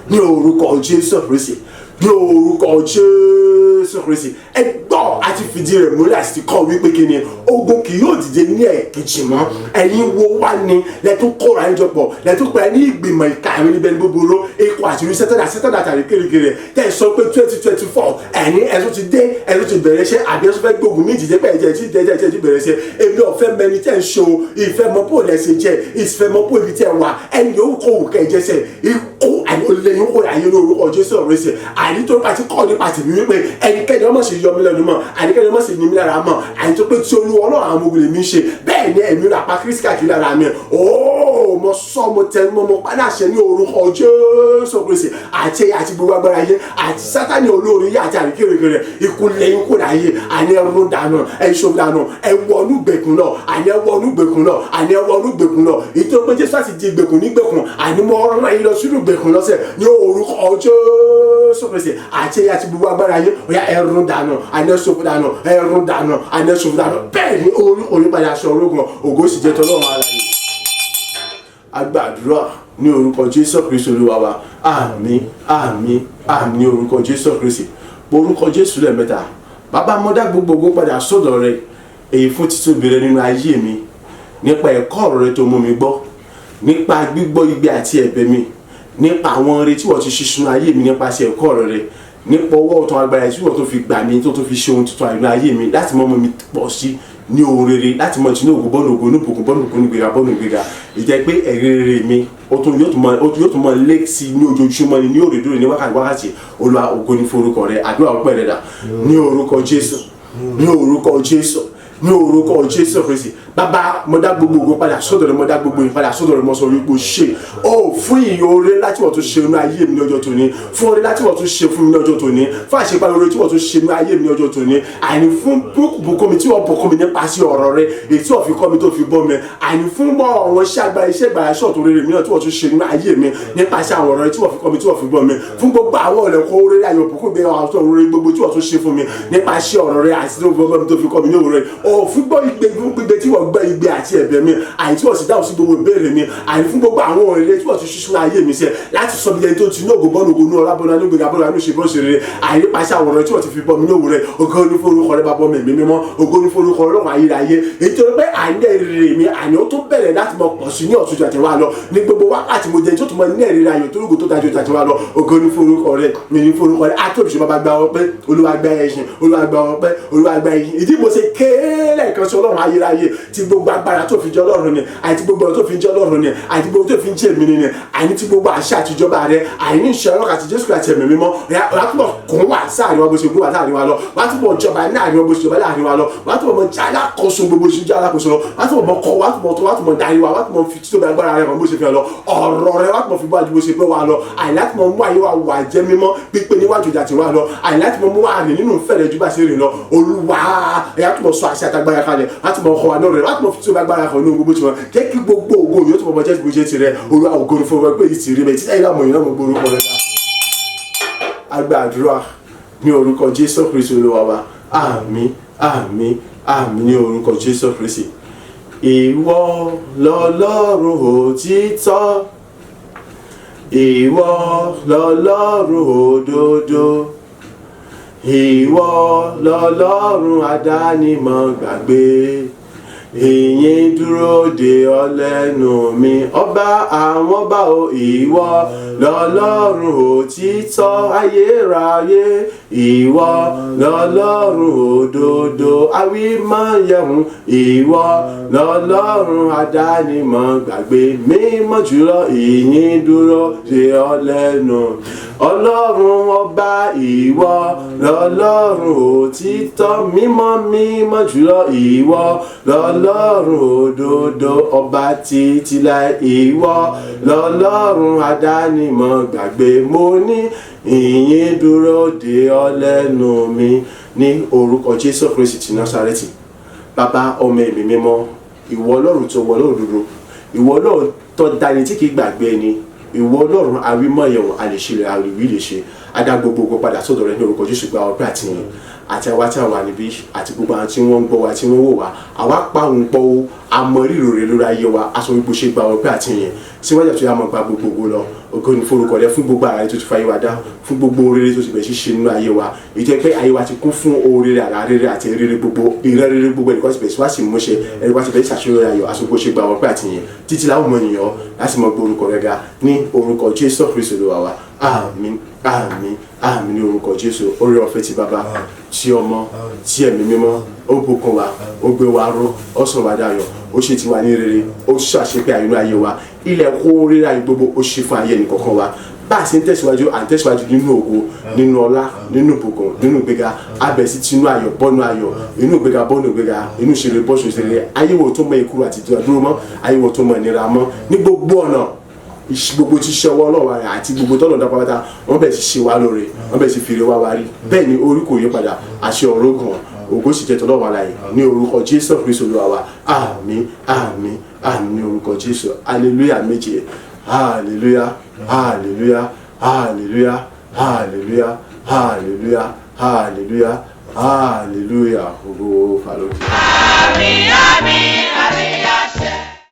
ní orúkọ Jésù Kristi, ní orúkọ Jésù Kristi. Ẹ gbọ́, A ti fìdí rẹ̀ múlẹ̀ àti ti kọ́ wípé kí ni ogun kì yóò dìde ní ẹ̀ẹ̀kejì mọ́. Ẹ̀yin wo wá ni lẹ́tún kóra ẹ̀ jọpọ̀, lẹ́tún pẹ́ ní ìgbìmọ̀ ìka ẹ̀mí níbẹ̀ ní búburú ikọ̀ àti irú sẹ́tẹ̀dà sẹ́tẹ̀dà tàbí kérékéré tẹ̀ sọ pé 2024 ẹ̀yin ẹ̀tún ti dé, ẹ̀tún ti bẹ̀rẹ̀ iṣẹ́, àbí ẹ̀tún fẹ́ gbógun méjì jẹ́ pé ẹ̀jẹ̀ ti dẹ́ ẹ̀jẹ̀ ti bẹ̀rẹ̀ iṣẹ́. Èmi ọ̀fẹ́ mẹni tẹ̀ ń ṣe o, ìfẹ́ mọ bó lẹ̀ ṣe jẹ́, ìfẹ́ mọ bó ibi tẹ̀ wà, ẹni yòówù kó wù kẹ́ ẹ jẹ́sẹ̀ ikú àní olóyún kó ayé ní orúkọ Jésù ọ̀rọ̀ ẹ̀sẹ̀. Àní tó pàtí kọ́ nípa tèmi wípé ẹnikẹ́ni ọmọ sì yọ mí lẹ́nu mọ́, àníkẹ́ni ọmọ sì ní mí lára mọ́, àní tó pé tí Olúwa Ọlọ́run àwọn ogun lèmi ń ṣe, bẹ́ẹ̀ ni ẹ̀mí rà pa Kristi káàkiri lára mi. Ooo, mo sọ, mo tẹnu mọ́, mo padà ṣe ní orúkọ Jésù Kristi àti àti gbogbo agbára ayé àti Sátánì olórí yé àti àríkèrèkèrè, ikú lẹ́yìn kó láyé, àní ẹrú dànù, ẹ̀ṣọ́ dànù, ẹwọ́nú gbèkùn lọ, àní ẹwọ́nú gbèkùn lọ, àní ẹwọ́nú gbèkùn lọ. Ìtò pé Jésù àti di gbèkùn ní gbèkùn, àní mo rán yín lọ sínú gbèkùn lọ́sẹ̀ ní orúkọ Jésù Kristi àti àti gbogbo agbára ayé. Ọ̀yá ẹrú dànù, àní ẹṣọ́ dànù, ẹrú dànù, àní ẹṣọ́ dànù. Bẹ́ẹ̀ ni orí onípadà aṣọ orógun, ògo sì jẹ́ tọ́lọ́run alààyè. A gbàdúrà ní orúkọ Jésù Kristi Olúwa wa. Àmín, àmín, àmín ní orúkọ Jésù Kristi. Orúkọ Jésù lẹ́ẹ̀mẹ́ta. Bàbá, mo dá gbogbo ògo padà sọ́dọ̀ rẹ, èyí fún títóbi rẹ nínú ayé mi, nípa ẹ̀kọ́ ọ̀rọ̀ rẹ tó mú mi gbọ́, nípa gbígbọ́ igbe àti ẹ̀bẹ̀ mi, nípa àwọn oore tí wọ́n ti ṣe sínú ayé mi nípasẹ̀ ẹ̀kọ́ ọ̀rọ̀ rẹ, nípa ọwọ́ ọ̀tún agbára tí wọ́n tó fi gbà mí, tó fi ṣe ohun tuntun àìní ayé mi, láti mọ́ mi pọ̀ sí ní ohun rere, láti mọ tinú ògùn bọ́ọ̀nù ògùn onúbùkún bọ́ọ̀nù ògùn nígbèga bọ́ọ̀nù ìgbéga. Ìjẹ́ pé ẹ̀rí rere mi ó tún yóò tún mọ lé sí ní ojoojúmọ́ ni, ní òrèdúró, ní wákàtí wákàtí. Olúwa, ògo ní forúkọ rẹ. Àdúrà ọpẹ́ rẹ dà ní orúkọ Jésù, ní orúkọ Jésù, ní orúkọ Jésù Kristi. Bàbá, mo dá gbogbo ògo padà sọ́dọ̀ rẹ, mo dá gbogbo ìpadà sọ́dọ̀ rẹ. Mo sọ wípé o ṣe ó fún ìyìn oore láti wọ́n tún ṣe inú ayé mi ní ọjọ́ tòní, fún oore láti wọ́n tún ṣe fún mi ní ọjọ́ tòní, fún àṣeparí oore tí wọ́n tún ṣe inú ayé mi ní ọjọ́ tòní, àní fún bùkún mi tí wọ́n bùkún mi nípasẹ̀ ọ̀rọ̀ rẹ, èyí tí wọ́n fi kọ́ mi tó fi bọ́ mi, àní fún mọ́ àwọn iṣẹ́ agbára, iṣẹ́ ìgbàlá, iṣẹ́ ọ̀tún rere mìíràn tí wọ́n tún ṣe inú ayé mi nípasẹ̀ àwọn ọ̀rọ̀ rẹ tí wọ́n fi kọ́ mi, tí wọ́n fi bọ́ mi, fún gbogbo àwọn ọ̀lẹ́kọ̀ oore ayọ̀ bùkún gbé àwọn ọ̀tún rere gbogbo tí wọ́n tún ṣe fún mi nípasẹ̀ ọ̀rọ̀ rẹ àti tó fi bọ́ mi, tó fi kọ́ mi ní òwúrọ̀ rẹ. Ọ̀ fún gbọ́ igbe gbígbé tí wọ́n gbọ́ igbe àti ẹ̀bẹ̀ mi, àyè tí wọ́n sì dáhùn sí gbogbo ìbéèrè mi, àyè fún gbogbo àwọn ọ̀rẹ́ tí wọ́n ti ṣíṣú ayé mi sẹ́ láti sọ bí ẹni tó ti ní ògo bọ́ọ̀nù ògo ní ọlá bọ́ọ̀nù ní gbéga bọ́ọ̀nù ní ṣe bọ́ ṣe rere, àyè nípasẹ̀ àwọn ọ̀rẹ́ tí wọ́n ti fi bọ́ mi ní òwúrẹ́. Ògo ní forúkọ rẹ, bàbá mi mímọ́, ògo ní forúkọ Ọlọ́run ayérayé, èyí tó pé àní ẹ̀rẹ̀ mi àní ó tún bẹ̀rẹ̀ láti mọ pọ̀ sí ní ọ̀tún ju àtẹ̀wá lọ ní gbogbo wákàtí. Mo jẹ tó tún mọ ní ẹ̀rẹ̀ ayọ̀ tó rúgò tó dájú àtẹ̀wá lọ. Ògo ní forúkọ rẹ, mi ní forúkọ rẹ àtòbíṣe. Bàbá, gba ọpẹ́. Olúwa, gba ẹ̀yìn. Olúwa, gba ọpẹ́. Olúwa, gba ẹ̀yìn. Ìdí mo ṣe kéèlẹ̀ kan sí Ọlọ́run ayérayé tí gbogbo agbára tó fi jẹ́ Ọlọ́run ni, àti gbogbo ọ̀rọ̀ tó fi jẹ́ Ọlọ́run ni, àti gbogbo tó fi ń jẹ́ èmi ni, àní tí gbogbo àṣà àtijọba rẹ, àní ìṣẹ́ ọlọ́kà àti Jésù àti ẹ̀mí mímọ́ wà túbọ̀ kún wà sáàrin wa bó ṣe kún wà láàrin wa lọ, wà túbọ̀ jọba láàrin wa bó ṣe jọba láàrin wa lọ, wà túbọ̀ mọ jẹ́ alákòóso gbogbo ṣe jẹ́ alákòóso lọ, wà túbọ̀ mọ kọ́, wà túbọ̀ tó, wà túbọ̀ darí wa, wà túbọ̀ fi títóbi agbára rẹ hàn bó ṣe fi hàn lọ, ọ̀rọ̀ rẹ wà túbọ̀ fi bọ́ àdúgbò ṣe pé wa lọ, àní láti mọ mú ayé wa wà jẹ́ mímọ́ pípé níwájú ìjà tiwa lọ, àní láti mọ mú wa rìn nínú ìfẹ́ rẹ ju bá ṣe rìn lọ. Olúwa, ẹ̀yà túbọ̀ sọ àṣẹ àtagbára kalẹ̀ láti mọ ọkọ̀ wa náà rẹ̀, láti mọ fi títóbi agbára kan ní gbogbo tiwọn, jẹ́ kí gbogbo ògo yóò túbọ̀ mọ jẹ́ bó ṣe tirẹ̀. Olúwa, ògo ni fún ọ pé ìtì rí bẹ́ẹ̀ títí ayé lámọ̀ yìí náà mo gbórúkọ rẹ̀ dá. A gbàdúrà ní orúkọ Jésù Kristi Olúwa wa. Àmín, àmín, àmín ní orúkọ Jésù Kristi. Ìwọ lọ́lọ́run òtítọ́, ìwọ lọ́lọ́run òdodo, ìwọ lọ́lọ́run àdánimọ̀ gbàgbé, ìyìn dúró de ọ lẹ́nu mi, ọba àwọn ọba o. Ìwọ lọ́lọ́run òtítọ́ ayérayé, ìwọ lọ́lọ́run òdodo, awímáyẹ̀hún, ìwọ lọ́lọ́run àdánimọ̀ gbàgbé, mímọ́ jùlọ, ìyìn dúró de ọ lẹ́nu. Ọlọ́run ọba, ìwọ lọ́lọ́run òtítọ́, mímọ́ mímọ́ jùlọ, ìwọ lọ́lọ́run òdodo, ọba títí láì, ìwọ lọ́lọ́run àdánimọ̀ gbàgbé, mo ní ìyìn dúró de ọ lẹ́nu mi ní orúkọ Jésù Kristi ti Násárẹ́tì. Bàbá, ọmọ, ẹ̀mí mímọ́, ìwọ Ọlọ́run tó wọ lódodo, ìwọ Ọlọ́run tó dání tí kì í gbàgbé ẹni, ìwọ Ọlọ́run àwímọ̀yẹ̀wò, àlèṣe àlèwí lè ṣe, adá gbogbo ògo padà sọ́dọ̀ rẹ ní orúkọ Jésù. Gba ọpẹ́ àti ìyìn. Àti àwa tí a wà níbí àti gbogbo àwọn tí wọ́n ń gbọ́ wa, tí wọ́n wò wá, àwa pa òun pọ̀ o. Àmọ́ rírò rẹ lórí ayé wa, aṣọ gbogbo ṣe gba ọpẹ́ àti yẹn síwájú àti àmọ́ gba gbogbo lọ. Ògo ni forúkọ rẹ fún gbogbo àrà tó ti fayé wa dá, fún gbogbo oríire tó ti bẹ̀rẹ̀ sí ṣe nínú ayé wa, èyí jẹ́ pé ayé wa ti kún fún oríire, àrà rere àti rere gbogbo, ìrẹ́ rere gbogbo. Ẹnìkan ti bẹ̀rẹ̀ sí wá sí ìmúṣẹ, ẹnìkan ti bẹ̀rẹ̀ sí àṣeyọrí ayọ̀. Aṣọ gbogbo ṣe gba ọpẹ́ àti yẹn títí láwọn ọmọ ènìyàn láti mọ gbọ́ orúkọ rẹ ga ní orúkọ Jésù Kristu Olúwa wa. Àmín, àmín, àmín ní orúkọ Jésù. Oore ọ̀fẹ́ ti Bàbá, ti Ọmọ, ti Ẹ̀mí Mímọ́, ó bùkún wa, ó gbé wa ró, ó sọ wá dayọ̀, ó ṣe tiwa ní rere, ó ṣàṣepé àyínú ayé wa. Ilẹ̀ kó rírà ayé gbogbo, ó ṣe fún ayé ẹnìkọ̀ọ̀kan wa. Bá a ṣe ń tẹ̀síwájú, à ń tẹ̀síwájú nínú ògo, nínú ọlá, nínú ìbùkún, nínú ìgbéga. Abẹ̀ sí tinú ayọ̀ bọ́nú ayọ̀, inú ìgbéga bọ́nú ìgbéga, inú ìṣeré bọ́sù ìṣeré. Ayé wo tó mọ ìkúrò àti ìdúró mọ́, ayé wo tó mọ ìnira mọ́ ní gbogbo ọ̀nà, gbogbo tí ṣe ọwọ́ ọlọ́wà rẹ̀ àti gbogbo tọ́lọ̀ dá pátá, wọ́n bẹ̀ sí ṣe wá lóore, wọ́n bẹ̀ sí fi ire wá wá rí. Bẹ́ẹ̀ ni orí kò yí padà, àṣẹ ọ̀rọ̀ gan, ògo sì jẹ́ tọ́lọ́wà láàyè ní orúkọ Jésù Kristu Olúwa wa. Àmín, àmín, àmín ní orúkọ Jésù. Hallelujah méje. Hallelujah, hallelujah, hallelujah, hallelujah, hallelujah, hallelujah, hallelujah. Ògo fàlókè. Àmín, àmín, àmín àṣẹ.